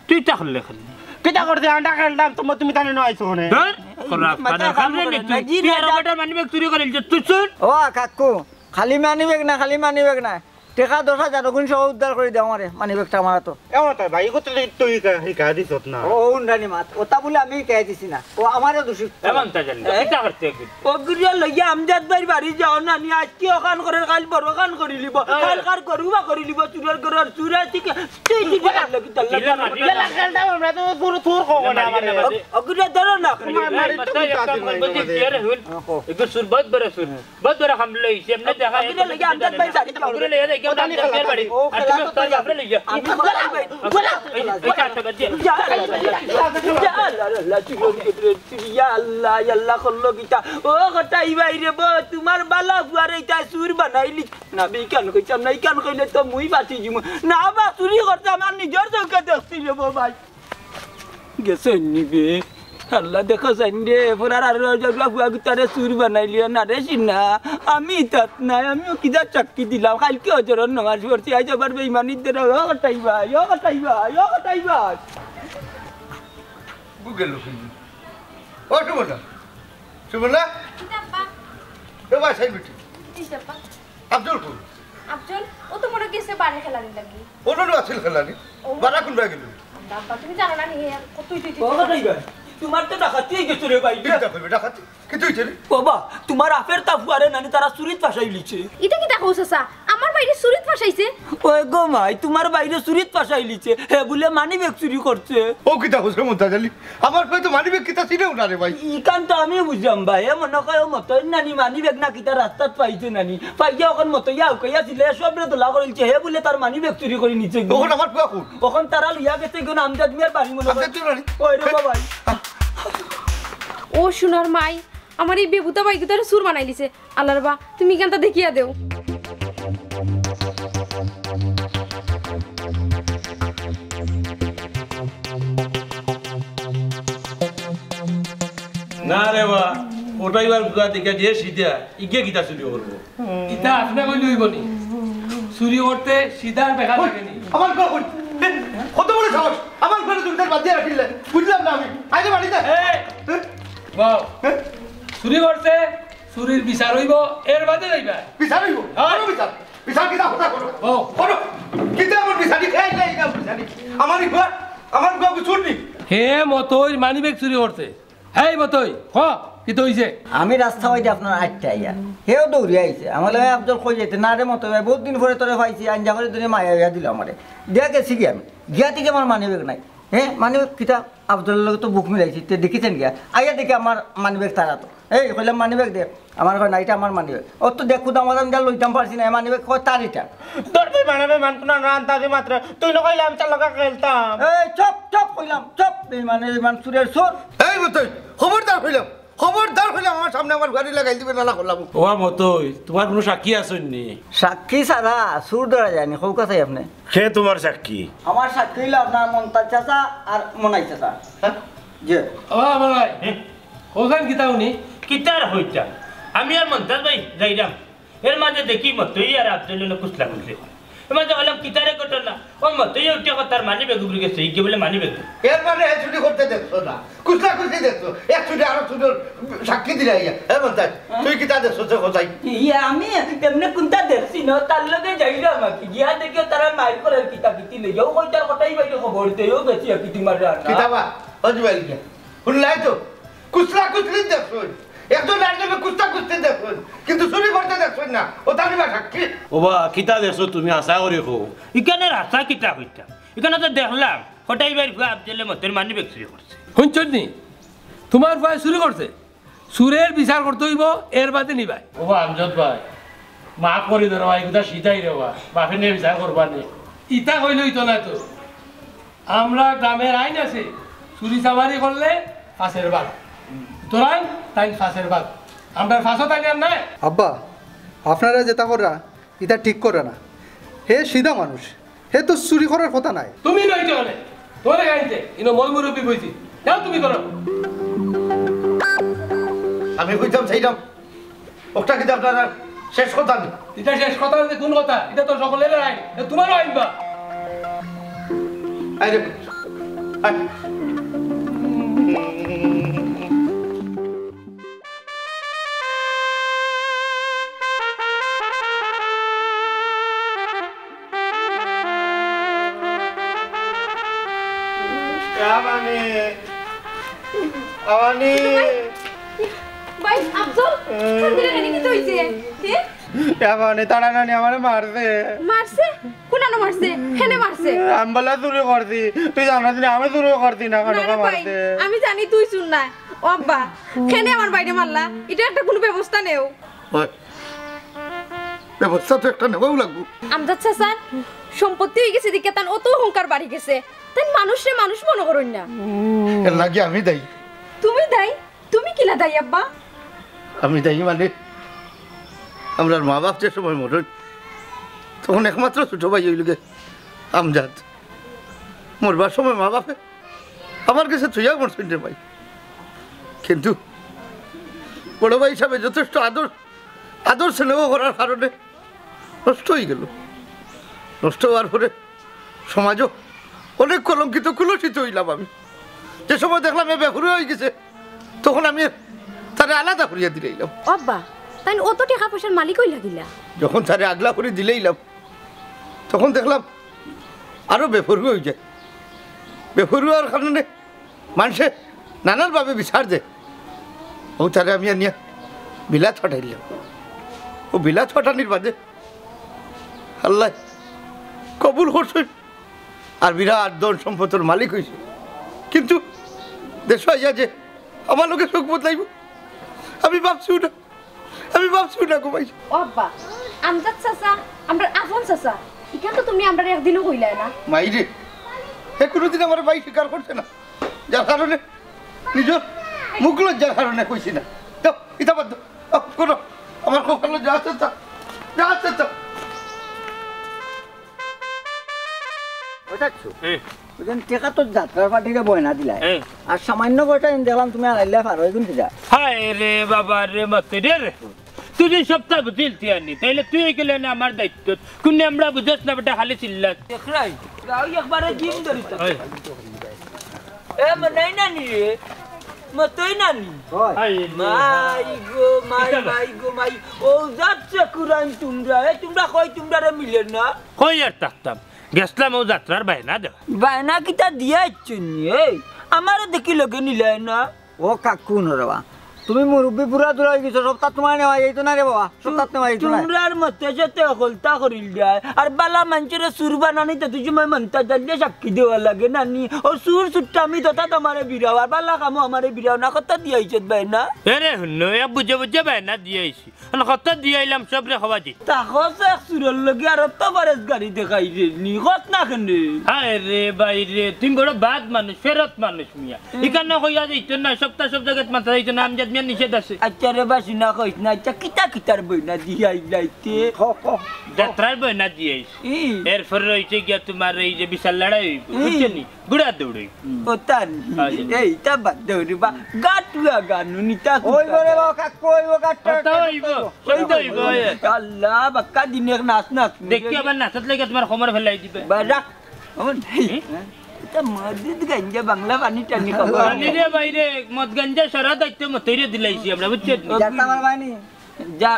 তুই তা করলে কেনে? কিতা করতে? আন্ডা খেললাম, তুমি, তুমি তানে নয় আইছো কেনে? ধর, এই, খরাপ, মাথা কানে কাম খামরে করে নি না, তুই। জি তুই না, আর এটা বেটার মানি ব্যাগ চুরি করিল যে তুই চুর। ও কাকু, খালি মানি ব্যাগ না, খালি মানি ব্যাগ না। টেকা দশ হাজার ওগুন সহ উদ্ধার করি দেও আমারে, মানি ব্যাগটা আমার তো। এমন তাই ভাই, এগো তো তুই, তুই হিকা-, হিকা দিছত না। ও, ও উন্ডানি মাত, ওটা বলে আমি হিকাই দিছি না। ও আমারও দোষী। এমন তাই জানি। এ? কিতা করতে একদিন? ও গুরিয়া লইয়া আমজাদ ভাইর বাড়ি যাও না, নি আজকে ওখান করে কাল বড় ওখান করি লিব। এ। কাল কার গরু বা করি লিব, চুরের গরু আর চুরে ঠিক, ঠিক, ঠিক, আল্লাহ কি তাল্লাহ। ইলা মারি। ইলা খেলতাম আমরা তো চুর, চুর কও না ইলা মারি আমারে। না মারি। ও গুরিয়া ধরো না। মার, মারি তো মাথায় কুত্তা একটা আছে আমার নাই বুঝি আমাদের। কি আরে হুন। হ্যাঁ, কও। এগো চুর, বহুত বড় চুর। বহুত বড় হামলা হইছে, এমনি দেখা অগুরে লইয়া আমজাদ ভাই বাড়ি যাও। অগুরে লইয়া যাই, ওটা নিয়ে আমজাদ খেলা ভাইর বাড়ি। ও আর খেলা তুমি তো তাই তাই বাড়ি লইয়া। আমি খেলা ভাই। খেলা। এই, এই চারশো বাদ দিয়ে। যা, যা, যা, যা, আল্লাহ, আল্লাহ, তুই ওদিকে দূরে, তুই, ইয়া আল্লাহ, ইয়া আল্লাহ, করলো কিতা? ও কটাই ভাই রে বো, তোমার বালা ফুয়ারে ইতা চুর বানাইলি। না, বে, ইখান কইতাম না, ইখান কইলে তো মুই বাঁচি যিমু। না বা, চুরি করতাম, আর নিজর চোখে দেখছি রে বো ভাই। গেছে নিবে। আল্লাহ দেখো চাইন রে, ফুরার আর ফুয়া গুতারে চুর বানাইলিও না রে সিনা। আমি তাত নাই, আমিও কিতা চাকরি দিলাম। কালকে হজরর নামাজ পড়ছি, আইজ আবার বেইমানির ধরে, ও কটাই ভাই, ও কটাই ভাই, ও কটাই ভাই। বুকে লোক। ও সুবর্ণা, সুবর্ণা। কিতা আব্বা? এ ভাই, সাইড বেটি। কিতা আব্বা? আফজল কই? আফজল, ও তো মনে হয় গেছে বারে খেলানি লাগি। ও লো লো আছিল খেলানি। ও। বারা কোন বায় গেল? আব্বা, তুমি জানো না নি, হে কত তুই তুই তুই ও তুই। কটাই ভাই, তোমার তো ডাকাতি হয়ে গেছে রে ভাই। কিতা কইবে ডাকাতি? কিতা হইছে রে? বাবা, তোমার আফের তা ফুয়ারে নানি তারা চুরিত ফাঁসাই লিছে। ইতা কিতা কও চাচা? আমার ভাইরে চুরিত ফাঁসাইছে? ওই গো মাই, তোমার ভাইরে চুরিত ফাঁসাই লিছে। হে বুলে মানি ব্যাগ চুরি করছে। ও কিতা কইছে মন্তাজ আলী? আমার ভাই তো মানি ব্যাগ কিতা চিনেও না রে ভাই। ইখান তো আমি বুঝলাম ভাই, এ মনে কয় ও মতই নানি মানি ব্যাগ না কিতা রাস্তাত পাইছে নানি। পাইয়া ওখান মতইয়া উকাইয়া ছিলে, সবরে দলা করিলছে, হে বুলে তার মানি ব্যাগ চুরি করি নিছে। ওখান আমার পুয়া কোন? ওখান তারা লইয়া গেছে, ইগুন আমজাদ মিয়ার বাড়ি মনে কয়। আমজাদ মিয়ার বাড়ি? ওই রে বাবাই। ও সোনার মাই, আমার এই বেবুতা ভাই গুতারে চুর বানাই লিছে। আল্লাহর বা, তুমি ইখানটা দেখিয়া দেও। না রে বা, ওটাই বার গুয়া দেখে যে সিধা, ইগে কিতা চুরি করবো? ইতা আপনে কইলে হইব নি? চুরি করতে সিধার দেখা ওই, লাগে নি? আমার ঘর কই? এ, কত বড় সাহস? আমার ঘরে তুমি তার বাদ দিয়ে রাখিলে? বুঝলাম না আমি। আগে বাড়িতে। এই! হ্যাঁ? বাও। হ্যাঁ? চুরি করছে, চুরির বিচার অইবো, এর বাদে যাইবা। বিচার অইবো? হ্যাঁ। করো বিচার। বিচার কিতা কথা করো? ও। করো। কিতা আমার বিচারি খাই নাই, এটা বিচারি। আমার ঘর, আমার ঘর চুর নি। হে মতইর মানিব্যাগ চুরি করছে। হেই মতই, ক, কিতা অইছে? আমি রাস্তা বাইদি আপনার আটটা আইয়া। হেও দৌড়িয়া আইছে। আমার লগে আফজল কই যাইতে, "না রে মতই ভাই, বহুত দিন পরে তোরে পাইছি, আঞ্জা করে দুনিয়া মায়া অইয়া দিল আমারে।" দিয়া গেছি গিয়া আমি। গিয়া দেখি আমার মানিব্যাগ নাই। হে, মানিব্যাগ কিতা? আফজলর লগে তো বুক মিলাইছি, তে দেখিছেন গিয়া? আইয়া দেখি আমার মানিব্যাগ তারা তো। এই, কইলাম, "মানিব্যাগ দে।" আমার কয়, "না, এটা আমার মানিব্যাগ।" ও তো দেখো, দাম দাম দিয়া লইতাম পারছি না, মানিব্যাগ কয়, "তার এটা।" তোর তুই বানাবে মান কোন না আন্তাজি মাত্র, তুই না কইলে আমি তার লগে খেলতাম। এই, চুপ, চুপ, কইলাম, চুপ, বেইমান, বেইমান, চুরের চুর। এই মতই, খবরদার কইলাম, খবরদার কইলাম, আমার সামনে আমার গাড়ি লাগাই দিবে, নালা করলাম। ওবা মতই, তোমার কোনো সাক্ষী আছইন নি? সাক্ষী ছাড়া চুর ধরা যায়নি, কউক্কা চাই আপনে। কে তোমার সাক্ষী? আমার সাক্ষী অইলো আপনার মন্তাজ চাচা আর মনাই চাচা। হ্যাঁ? জি। ও আমার ভাই, হুম? কইছইন কিতা উনি? কিতার হইতা? আমি আর মন্তাজ ভাই যাইরাম। এর মাঝে দেখি মতই আর আফজলে কুছলা কুছলি করে। এর মাঝে কইলাম, "কিতারে ঘটনা?" ও মতই উঠিয়া কয়, "তার মানিব্যাগ উগরে গেছে, ইগে বলে মানিব্যাগ।" এর মানে হে চুরি করতে দেখছো না, কুছলা কুছলি দেখছো, এক চুরি আরো চুরির সাক্ষী দিলা ইয়া। হে মন্তাজ, তুই কিতা দেখছো সে কথাই? ইয়া, আমি এমনে কুনতা দেখছি না, তার লগে যাইরাম আর কি। গিয়া দেখি তারা মাইর করার কিতা কিতি লইয়া, ও কই তার কথাই বাইরে খবর দেয়, ও গেছি আর কি তোমার রান্না। কিতা বা? অজি বাইরে গিয়া। হুনলাই তো? কুছলা কুছলি দেখছইন। একজন আরেকজনরে কুছলা কুছলি দেখছইন। কিন্তু চুরি করতে দেখছইন না। ও তালি বা সাক্ষী। ওবা, কিতা দেখছো তুমি? হাছা করি কও। ইখানে হাছা কিতা কইতাম? ইখানে তো দেখলাম, কটাই ভাইর ফুয়া আফজলে মতইর মানিব্যাগ চুরি করছে। হুনছইন নি? তোমার ফুয়ায় চুরি করছে? চুরের বিচার করতে অইবো, এর বাদে নিবায়। ওবা আমজাদ ভাই, মাফ করি দে রে ভাই, ইগুতা সিধাই রে বা, বাপে নিয়া বিচার করবা নি। ইতা কইলে অইতো না তো। আমরা গ্রামের আইন আছে, চুরি চামারি করলে ফাঁসের ভাগ। সুতরাং তাইন ফাঁসের ভাগ। আমরার ফাঁসও তাইন আর নাই। আব্বা, আপনারা যেতা কররা, ইতা ঠিক কররা না। হে সিধা মানুষ, হে তো চুরি করার কথা নায়। তুমি নইতে অনে, তোমারে খাইতে, ইনো মই মুরব্বি বইছি। যাও তুমি করো। আমি কইতাম চাইরাম, ওটা কিন্তু আপনার আর শেষ কথা নি। ইটা শেষ কথা অইলে কোন কথা? ইটা তো সকলের আইন, এ তোমারও আইন বা। আরে, আয়। আবানি, আবানি। ভাই, আফজল, শান্তিরে কেনে কিতা অইছে? হে? এ মানে তারা নানি আমারে মারছে। মারছে? কুনানো মারছে? কেনে মারছে? আমি বলে চুরি করছি। তুই জানোস নি আমি চুরি করছি না, না কেন রে ভাই, মারছে? আমি জানি তুই চুর নায়। ও আব্বা, কেনে আমার ভাইরে মারলা? ইটা একটা কুনু ব্যবস্থা নেও। ওই, ব্যবস্থা তো একটা নেওয়াও লাগবো। আমজাদ চাচার সম্পত্তি অই গেছে দেখিয়া তান অত অহংকার বাড়ি গেছে। তাইন মানুষরে মানুষ মনো করইন না। এর লাগি আমি দায়ী। তুমি দায়ী? তুমি কিলা দায়ী আব্বা? আমি দায়ী মানে, আমরার মা বাপ যে সময় মরইন, তখন একমাত্র ছোট ভাই অইলো গিয়া আমজাদ। মরবার সময় মা বাপে আমার গেছে থুইয়া মরছইন রে ভাই। কিন্তু বড় ভাই হিসাবে যথেষ্ট আদর, আদর স্নেহ করার কারণে নষ্ট অই গেল। নষ্ট অওয়ার পরে সমাজও অনেক কলঙ্কিত, কুলসিত অইলাম আমি। যে সময় দেখলাম এ বেপরোয়া অই গেছে, তখন আমি তারে আলাদা করিয়া দিলাইলাম। ও আব্বা, তাইন অত টেকা পয়সার মালিক অইলা কিলা? যখন তারে আগলা করি দিলাইলাম, তখন দেখলাম আরো বেপরোয়া অই যায়। বেপরোয়ার কারণে মানষে নানান ভাবে বিচার দেয়। ও তারে আমি আনিয়া বিলাত পাঠাইলাম। ও বিলাত পাঠানির বাদে আল্লায় কবুল করছইন, আর বিরাট ধন সম্পদর মালিক অইছে। কিন্তু দেশো আইয়া যে আমার লগে চোখ বদলাইবো, আমি ভাবছিও না, আমি ভাবছিও না গো ভাই। ও আব্বা, আমজাদ চাচা, আমরার আপন চাচা, ইখান তো তুমি আমরারে একদিনও কইলায় না। মাইরে, হে কুনুদিন আমার ভাই স্বীকার করছে না, যার কারণে নিজর মুখ লজ্জার কারণে কইছি না। যাও, ইতা বাদ দেও। আহ, করো। আমার কপালো যা আছে তা, যা আছে তা। ওই দেখছো? হুম। ওই দিন টেকা তো যাত্রার পার্টিরে বয়না দিলায়। হুম। আর সামান্য কয়টা দিন দেখলাম তুমি আনাইলে পারো, এখন কিতা? হায় রে বাবা রে, মতে রে রে। তুই যে সপ্তাহ বুঝিল তুই আনি, তাইলে তুই গেলে না আমার দায়িত্ব। কোনে আমরা বুঝছ না বেটা, খালি চিল্লাস। দেখরাই, রাও একবারে জিম ধরিত। ওই। এ, মনাই না নি রে। মতই নানি। মাই গো, মাই, মাই গো, মাই। ও যাত্রা কুরাইন তুমরা, এ তুমরা কই তুমরারে মিলে না? কই আর থাকতাম? গেছলাম অউ যাত্রার বায়না দেওয়া। বায়না কিতা দিয়া আইছো নি? এই, আমারে দেখি লগে নিলায় না। ও কাকু, হুনো রে বা, তুমি মুরব্বি বুড়া দুড়া অইগেছো, সবতা তুমার নেওয়া যাইতো না রে বাবা, সবতা নেওয়া যাইতো না। তুমরার মতে যেতে হকলতা করিল যায়, আর বালা মানষরে চুর বানানিত তুই সময় মন্তা জালিয়ে সাক্ষী দেওয়া লাগে নানি। ও চুর চুরটা আমি তথা তোমারে বিরাও, আর বালা কামো আমারে বিরাও না, কত দিয়া আইছত বায়না? এরে হুনো, এক বুঝে বুঝে বায়না দিয়া আইছি। অন কত দিয়া আইলাম, সবরে কওয়া যাইত। তা কস এক চুরর লগে আর অত বারেজ গাড়ি দেখাইরে নি, কস না কেনে? হায় রে, বাই রে, তুমি বড় বাদ মানুষ, ফেরত মানুষ মিয়া। ইখান না কইয়া যাইতো না, সবতা সব জাগাত মাতা যাইতো না, আমজাদ মিয়ার নিষেধ আছে। আচ্ছা রে বা, শুনা কইস না, আচ্ছা, কিতা কিতার বায়না দিয়া আইলাইতে? ক, ক। যাত্রার বায়না দিয়া আইছি। ই। এরপরে রইছে গিয়া তুমার এই যে বিশাল লড়াই অইবো, ই। বুঝছো নি? ঘুড়া দৌড় অইবো। ও তান। হ্যাঁ, জি। এই, তা বাদ দেও রে বা, গাটুয়া গান হুনিতা অইবো রে বা, কাকু, অইবো, গাটুয়া গান অইবো। অইবো, অইবো। আল্লাহ, বাক্কা দিনে এক নাচ নাচ। দেখি আবার নাচত লাগি তুমার কোমর ফেলাই দিবে। বা রাখ। ও নাই। হুম? ইতা মদ গাঞ্জা বাংলা পানি টানি খাবো। পানি রে বাইরে, মদ গাঞ্জা সারা দায়িত্ব মতইরে দিলাইছি আমরা, বুঝছো? যাতা আমার বানি। যা,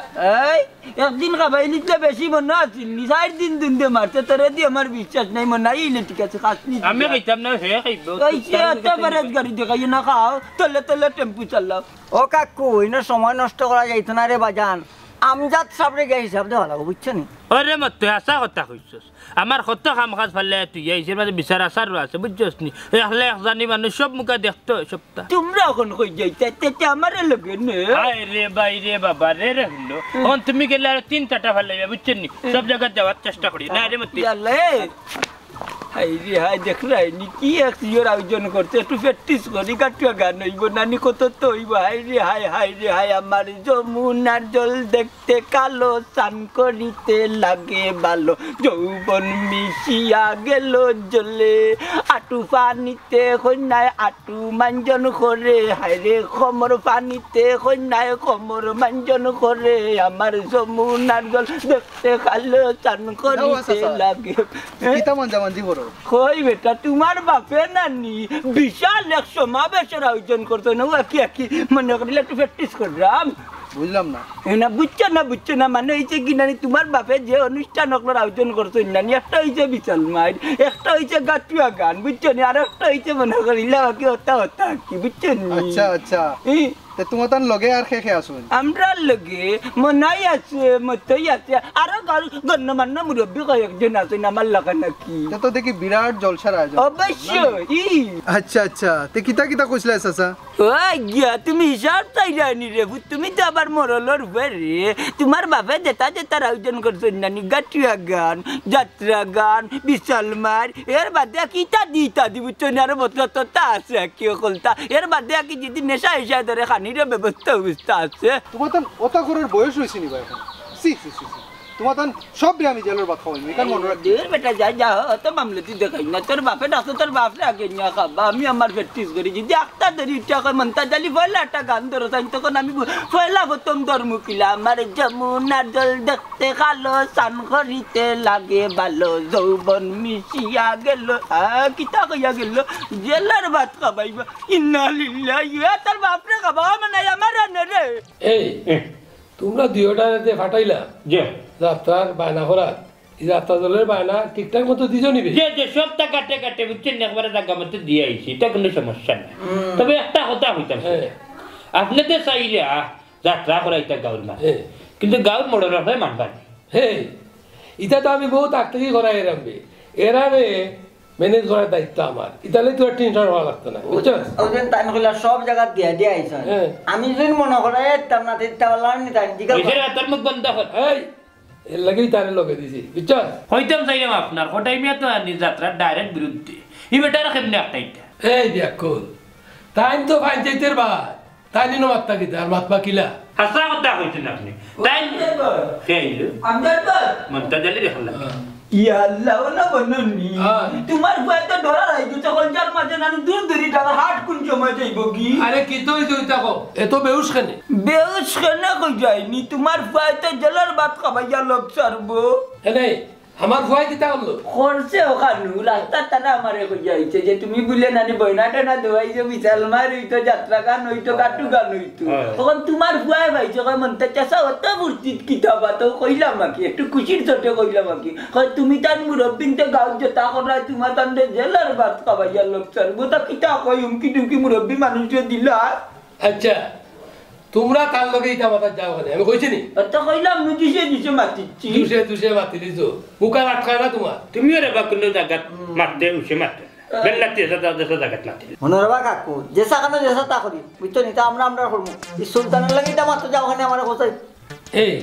এই, একদিন খাবাইলিতে বেশি মনো আছিল নি, চাইর দিন দুন্দে মারতে, তোরে দি আমার বিশ্বাস নাই, মনো নাই, ইলে ঠিক আছে, খাস নি। আমি খাইতাম না, হে খাইবো। ওই সে এত বেরেজ গাড়ি দেখাইও না, খাও, তলে তলে টেম্পু চালাও। ও কাকু, ইনো সময় নষ্ট করা যাইতো না রে বাজান, আমজাদ সাবরে গিয়া হিসাব দেওয়া লাগবো, বুঝছো নি? ওরে মত, তুই হাছা কথা কইছস। আমার কত কাম কাজ ফালাইয়া তুই আইছস, এর মাঝে বিচার আচারও আছে, বুঝছস নি? একলা এক জানি মানুষ সব মুখা দেখতো, সবতা। তুমরা অখন কই যাইতায়, তে, তে আমারে লগে নে। হায় রে, বাই রে, বাবা রে, রে হুনো। অখন তুমি গেলে আরো তিন চারটা ফালাইবা, বুঝছো নি? সব জাগাত যাওয়ার চেষ্টা করি। না রে মতি। ইয়াল্লা, এ। হায় রে, হায়, দেখরায় নি কি এক ইয়র আয়োজন করছে, একটু practice করি, গাটুয়া গান অইবো, নানি কত তো অইবো। হায় রে, হায়, হায় রে, হায়, আমার যমুনার জল দেখ তে কালো, স্নান করিতে লাগে ভালো। যৌবন মিশিয়া গেল জলে, আটু পানিতে কইন্যায় আটু মাঞ্জন করে। হায়রে, কমর পানিতে কইন্যায় কমর মাঞ্জন করে। আমার যমুনার জল দেখতে কালো, স্নান করিতে লাগে। কিতা মাঞ্জামাঞ্জি করো? কই বেটা, তুমার বাপে নানি বিশাল এক সমাবেশর আয়োজন করতো না, ও আকি আকি মনে করিলে একটু practice করলাম। বুঝলাম না। এ না, বুঝছো না, বুঝছো না, মানে অইছে কি নানি, তুমার বাপে যে অনুষ্ঠান অকলর আয়োজন করছইন নানি, একটা অইছে বিশাল মাইর, একটা অইছে গাটুয়া গান, বুঝছো নি, আর একটা অইছে মনে করিলা বাকি হতা হতা আর কি, বুঝছো নি? আচ্ছা, আচ্ছা। ই। তে তুমার তান লগে আর কে কে আছইন? আমরার লগে মনাই আছে, মতই আছে, আরো গণ-, গণ্যমান্য মুরব্বি কয়েকজন আছইন আমার লাখান আর কি। তে তো দেখি বিরাট জলসার আয়োজন। অবশ্যই, ই। আচ্ছা, আচ্ছা। তে কিতা কিতা কইছলায় চাচা? ও গিয়া, তুমি হিসাব চাইরায় নি রে পুত, তুমি তো আবার মরলর পুয়া রে। তুমার বাপে যেতা যেতার আয়োজন করছইন নানি, গাটুয়া গান, যাত্রা গান, বিশাল মাইর, এর বাদে কি ইত্যাদি ইত্যাদি, বুঝছো নি? আরো বতলা ততা আছে, কি অকলতা। এর বাদে কি যদি নেশা হিসা ধরে খানিরও ব্যবস্থা ব্যবস্থা আছে। তুমার তান অতা করার বয়স অইছে নি বা অখন? ছি, ছি, ছি, ছি। তুমার তান সবরে আমি জেলর ভাত খাওয়াইমু, ইখান মনো রাখবি। দূর বেটা, যা, যা, অত মামলতি দেখাইস না। তোর বাপে ডাকছে, তোর বাপরে আগে নিয়া খাবা। আমি আমার practice করি। যদি আখতা ধরি উঠিয়া কয়, "মন্তাজ আলী, পয়লা একটা গান ধরো চাইন", তখন আমি বল-, পয়লা প্রথম ধরমু কিলা, "আমার যমুনার জল দেখতে কালো, স্নান করিতে লাগে ভালো, যৌবন মিশিয়া গেল।" আ, কিতা কইয়া গেল? জেলর ভাত খাবাইবা। ইন্না লিল্লাহি, এ তোর বাপরে খাবা, মানে আমার রানে রে। এই, তুমরা দুইওটারে যে ফাটাইলা, জি। যাত্রার বায়না করার, ই যাত্রা দলর বায়না ঠিকঠাক মতো দিছো নি বে? জি, জি, সবতা কাটে কাটে, বুঝছইন নি, একবারে জাগা মতো দিয়া আইছি, ইটা কুনু সমস্যা নাই। হুম। তবে একটা কথা কইতাম, হ্যাঁ। আপনে তো চাইরা যাত্রা করাইতা গাউর মাঝে, হ্যাঁ। কিন্তু গাউর মোড়ল অকলে মানবা নি। হ্যাঁ, ইটা তো আমি বউত আগ থাকি করাইরাম বে। এরারে manage করার দায়িত্ব আমার। ইতালে তোর tension হওয়া লাগতো না, বুঝছস? ওই দিন তাইন কইলা সব জাগাত দিয়া দিয়া আইছইন। হ্যাঁ। আমি যদি মনে করাইতাম না, তে ইতা পারলাম নি তাইন, ঠিক আছে? ওই যে তোর মুখ বন্ধ কর। এই, এর লাগেই তারে লগে দিছি, বুঝছস? কইতাম চাইরাম আপনার, কটাই মিয়া তো আনি যাত্রার direct বিরুদ্ধে। ই বেটার কেমনে একটা ইটা? এই বেআক্কল, তাইন তো পঞ্চায়েতর বাদ, তাইন ইনো মাততা কিতা, আর মাতবা কিলা? হাছা কথা কইছইন আপনে। তাইন আমজাদ ভাই। কে আইলো? আমজাদ ভাই। মন্তাজ আলী দেখলাম। হ্যাঁ। ইয়া আল্লাহ, ও না বননি। হ্যাঁ। তুমার পুয়ায় তো ডরার আই গেছে, কলজার মাঝে নানি দূর দূরি টাকা হাট কুন সময় যাইবো কি? আরে কি তো অইছে অইতা কও? এত বেহুশ কেনে? বেহুশ কেনে কই যায়নি? তুমার পুয়ায় তো জেলর ভাত খাবাইয়া লোক ছাড়বো। এনে আমার ফুয়ায় কিতা করলো? করছে অখানউ, রাস্তাত তারা আমারে কইয়া আইছে যে তুমি বুলে নানি বয়না টয়না দেওয়াইছো, বিশাল মার অইতো, যাত্রা গান অইতো, গাট্টু গান অইতো। অয়। অখন তুমার ফুয়ায় পাইছে, কয়, "মন্তাজ চাচা, অত ফুর্তিত কিতা বা?" তো কইলাম আর কি, একটু খুশির চোটে কইলাম আর কি। কয়, "তুমি তান মুরব্বিন্তে গাঁওত যেতা কররায়, তুমা তানরে জেলর ভাত খাবাইয়া লকছার।" ও তা কিতা কয়, হুমকি টুমকি মুরব্বি মানুষরে দিলা। আচ্ছা, তুমরা তার লগে ইতা মাতাত যাও কেনে? আমি কইছি নি? অতা কইলাম নু, দুষে দুষে মাতিছি। দুষে দুষে মাতিলিছো। মুখ আর আটকায় না তুমার। তুমিও রে বা কুনু জাগাত মাততে, উষে মাততে। বেল্লাতি এসে তার দেশে জাগাত মাততে। মনো রাখবা কাকু, যেছা কানো যেছা তা করি। বুঝছো নি? তা আমরা, আমরা করমু। ই সুলতানর লাগি ইতা মাততে যাও কেনে আমারে কও চাই? এই,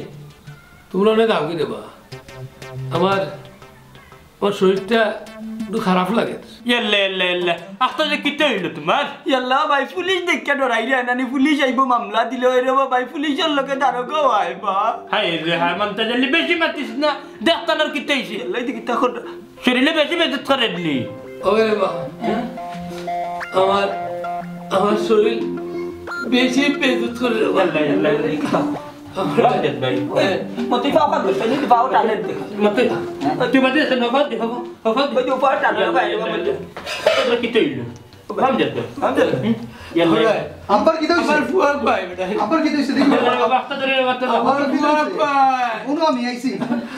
তুমরা অনে যাওগি রে বা। আমার আমার শরীরটা একটু খারাপ লাগে। ইয়াল্লা, ইয়াল্লা, ইয়াল্লা। আখতা যে কিতা অইলো তুমার? ইয়াল্লা ভাই, পুলিশ দেখিয়া ডরাইরায় নানি, পুলিশ আইবো মামলা দিলে। ওই রে বা ভাই, পুলিশর লগে দারোগাও আয় বা। হায় রে হায়, মন্তাজ আলী, বেশি মাতিস না। দেখ তান আর কিতা অইছে? ইয়াল্লা, এই দেখি, তখন শরীরে বেশি বেজুত করে দিলি। ওরে বা, আমার, আমার শরীর বেশি বেজুত করে রে বা। ইয়াল্লা, ইয়াল্লা, ইয়াল্লা। আমজাদ ভাই। এ। মতি পাও কাঁদো, তুমি পাও টানে দে। মতি, তুই বাদে আছে, নবাদ দে, হবা, হবা দে। ওই যে উপরে টানে, ভাই, ইয়াল্লা, ইয়াল্লা। তোর কিতা অইলো? আমজাদ ভাই। আমজাদ। হুম? ইয়াল্লা। আব্বার কিতা অইছে? আমার ফুয়া ভাই, বেটা। আব্বার কিতা অইছে? দেখি। ইয়াল্লা, বাস্তা ধরে, বাস্তা ধরে। আমার ফুয়া ভাই। হুনো, আমি আইছি।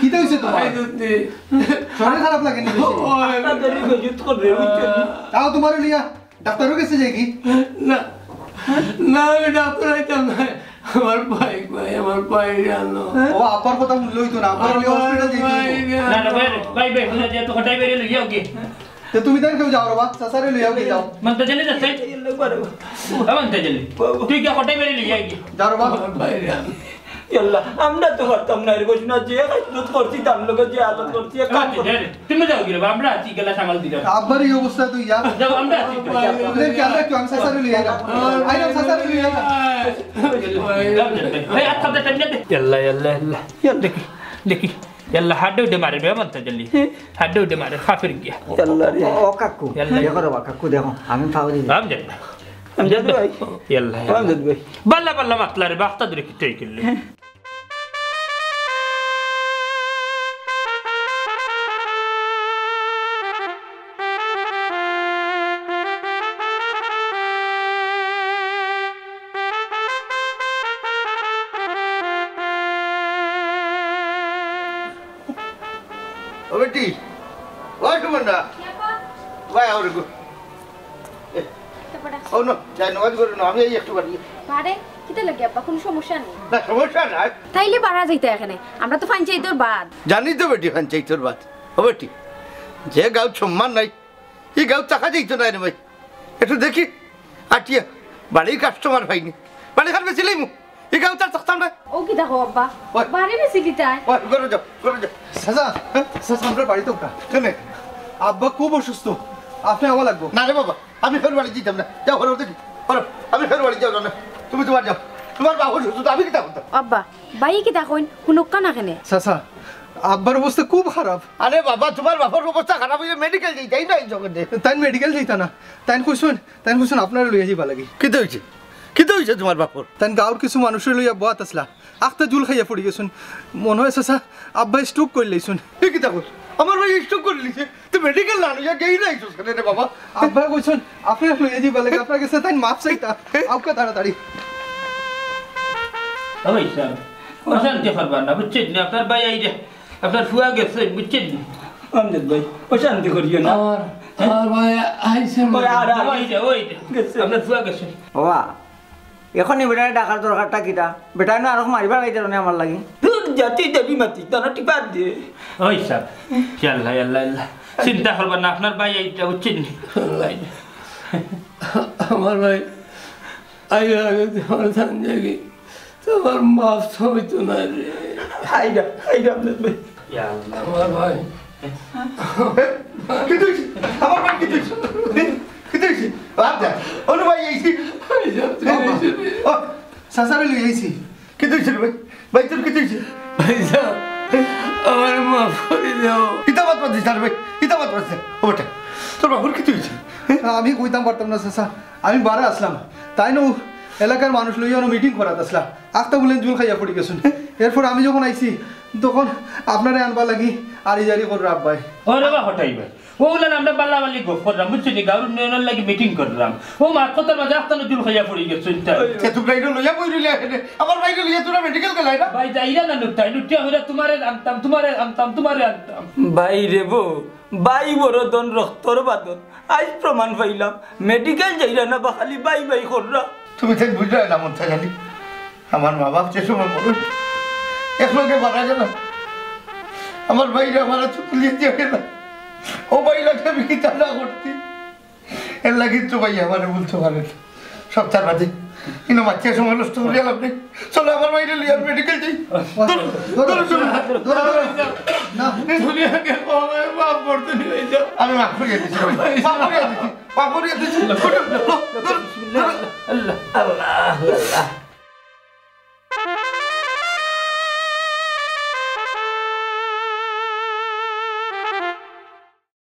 কিতা অইছে তুমার? এই দুধ দে। শরীর খারাপ লাগে নি বেশি? ওই। বাস্তা ধরে, যুদ্ধ করে, বুঝছো? তাও তুমারে লইয়া ডাক্তারর গেছে যাইগি? না, না, আমি ডাক্তার অইতাম না। আমার ভাই, ভাই, আমার ভাই জানো। ও, আব্বার কথা হুনলে অইতো না, আব্বার লইয়া আমার hospital যাইতে অইবো। ভাই জানো। না, না, ভাই, ভাই, ভাই, হুনা যে তো হটাই বেরিয়ে লইয়া গিয়ে। তে তুমি তাইন কেউ যাও রে বা, চাচারে লইয়া গিয়ে যাও। মন্তাজ আলী যাচ্ছে? মন্তাজ আলী। তুই গিয়া হটাই বেরিয়ে লইয়া গিয়ে। যাও রে বা। আমার ভাই জানো। ইয়াল্লা, আমরা তো পারতাম না, এর বসে না, যে খেদমত করছি, তার লগে যে আদত করছি, এক কাম করছি। তুমি যাও গিয়ে, আমরা আছি, গেলা সামাল দিলাম। আব্বার এই অবস্থা তো ইয়া। যাও, আমরা আছি। ওদের কি আমরা কি আমি চাচারে লইয়া যাও? আইলাম চাচারে লইয়া যাও। এই, আচ্ছা, দে, দে, দে। ইয়াল্লা, ইয়াল্লা, ইয়াল্লা। ইয়াল্লা, দেখি, দেখি। ইয়াল্লা, হাড্ডে উড্ডে মারে, বে মন্তাজ আলী। হাড্ডে উড্ডে মারে, কাফের গিয়া। ইয়াল্লা রে। ও কাকু, ইয়াল্লা। দেখো রে বা, কাকু, দেখো, আমি পাও দিই। আমজাদ ভাই। আমজাদ ভাই। ইয়াল্লা, ইয়াল্লা। আমজাদ ভাই। বাল্লা, বাল্লা মাতলা রে, বাস্তা ধরে কিতা অইলো? ও বেটি, ও সুমনা। কি আপা? ভাই, আও রে গো। এ, ও না, যাই নামাজ করো না, আমি এই একটু বাড়ি। বারে, কিতা লাগে আব্বা, কুনু সমস্যা নি? না, সমস্যা নাই। তাইলে বারা যাইতা কেনে? আমরা তো পঞ্চায়েতর বাদ। জানি তো বেটি, পঞ্চায়েতর বাদ। ও বেটি, যে গাঁওত সম্মান নাই, ই গাঁওত থাকা যাইতো নায় রে ভাই। একটু দেখি, আটিয়া, বাড়ির কাস্টমার পাইনি। বাড়ি খান বেশি লইমু। ই গাঁওত আর থাকতাম না। ও কিতা কও আব্বা? ওই। বাড়ি বেশি কিতা? ওই, ঘরো যাও, ঘরো যাও। চাচা, হ্যাঁ? চাচা, আমরার বাড়িত আউক্কা। কেনে? আব্বা খুব অসুস্থ, আপনে আওয়া লাগবো। না রে বাবা, আমি ফের বাড়ি যাইতাম না। যাও, ঘরো দেখি। ঘরো, আমি ফের বাড়ি যাইতাম না। তুমি তুমার যাও। তুমার বাবা অসুস্থ, আমি কিতা করতাম? আব্বা, ভাইয়ে কিতা কইন? হুনউক্কা না কেনে? চাচা, আব্বার অবস্থা খুব খারাপ। আরে বাবা, তুমার বাবার অবস্থা খারাপ অইলে মেডিকেল যাইতায় না, এই জগতে। তাইন মেডিকেল যাইতা না। তাইন কইছইন, তাইন কইছইন আপনারে লইয়া যাইবার লাগি। কিতা অইছে? কিতা অইছে তুমার বাপর? তাইন গাঁওর কিছু মানুষরে লইয়া বওয়াত আছলা। আখতা জুল খাইয়া পড়ি গেছইন। মনো অয় চাচা, আব্বায় স্ট্রোক করিলাইছইন। এ কিতা কর? আমার ভাই স্ট্রোক করিলিছে? তুই মেডিকেল না লইয়া গেই না আইছস কেনে রে বাবা? আব্বায় কইছইন, আপনারে লইয়া যাইবার লাগি, আপনার গেছে তাইন মাফ চাইতা। আউক্কা তাড়াতাড়ি। ও ভাই সাহেব, অশান্তি করবা না, বুঝছইন নি? আপনার ভাই আইরা, আপনার ফুয়া গেছইন, বুঝছইন নি? আমজাদ ভাই, অশান্তি করিও না। আমার, আমার ভাই আইছে। ওই, আর, আর, ওই যে, ওই যে, গেছে। আপনার ফুয়া গেছে। বাবা, অখন ই বেটারে ডাকার দরকারটা কিতা? বেটায় না আরো মারিবার আইতে নি আমার লাগি। ধুর, জাতি দেবী মাতি, তারা টিপা দে। ওই সাব, কি আল্লাহ, আল্লাহ, আল্লাহ। চিন্তা করবা না, আপনার ভাই আইরা, বুঝছইন নি? আল্লাহ। আমার ভাই, আইরা আগে তুই আমার জান যাবি। তুমার মাফ তো অইতো না রে। আইরা, আইরা, আমজাদ ভাই। ইয়া আল্লাহ। আমার ভাই। কিতা অইছে? আমার ভাই কিতা অইছে? কিতা অইছে? বাপ যা। অনু ভাই আইছি। আইরা, তুই আইরা। ও, চাচারে লই আইছি। কিতা অইছে রে ভাই? ভাই, তোর কিতা অইছে? ভাই সাব, আমারে মাফ করি দেও। কিতা মাত মাতিস না রে ভাই? কিতা মাত মাতিস না? ও বেটা, তোর বাপর কিতা অইছে? আমি কইতাম পারতাম না চাচা, আমি বারা আছলাম। তাইন অউ এলাকার মানুষ লইয়া অনো মিটিং করাত আছলা, আখতা বুলে জুল খাইয়া পড়ি গেছইন। এরপর আমি যখন আইছি, তখন আপনারে আনবার লাগি আড়ি জাড়ি কররা আব্বায়। ওরে বা হটাই ভাই, ওগুলান আমরা বালা বালি গপ কররাম, বুঝছো নি? গাঁওর উন্নয়নর লাগি মিটিং কররাম। ও মাত কথার মাঝে আখতা নজুল খাইয়া পড়ি গেছইন তাই। তে তুমরা ইনো লইয়া বই রইলে এখানে। আমার ভাইরে লইয়া তুমরা মেডিকেল গেলায় না? ভাই, যাইরা না নুকতাই, নুকতিয়া কইরা তুমারে আনতাম, তুমারে আনতাম, তুমারে আনতাম। ভাই রে বো, ভাই বড় ধন রক্তর বাদন। আইজ প্রমাণ পাইলাম, মেডিকেল যাইরা না বা খালি ভাই ভাই কররা। তুমি তাই বুঝরায় না মন থাকি। আমার মা বাপ যে সময় মরইন, একলগে মারা গেলা। আমার ভাইরে আমার আতো তুলিয়া দিয়া গেলা। ও ভাই লাগে আমি কিতা না করছি। এর লাগি তো ভাই আমারে বলতে পারে না। সপ্তাহ বাদে ইনো মাতিয়া সময় নষ্ট করিয়া লাভ নাই। চলো আমার ভাইরে লইয়া মেডিকেল যাই। ধরো, ধরো, ধরো, ধরো, ধরো। না। দুনিয়াকে ক্ষমা মাফ করতে দিবে যাও। আমি মাফ করিয়া দিছি ভাই। মাফ করিয়া দিছি। মাফ করিয়া দিছি। ধরো, ধরো, ধরো। আল্লাহ, আল্লাহ, আল্লাহ।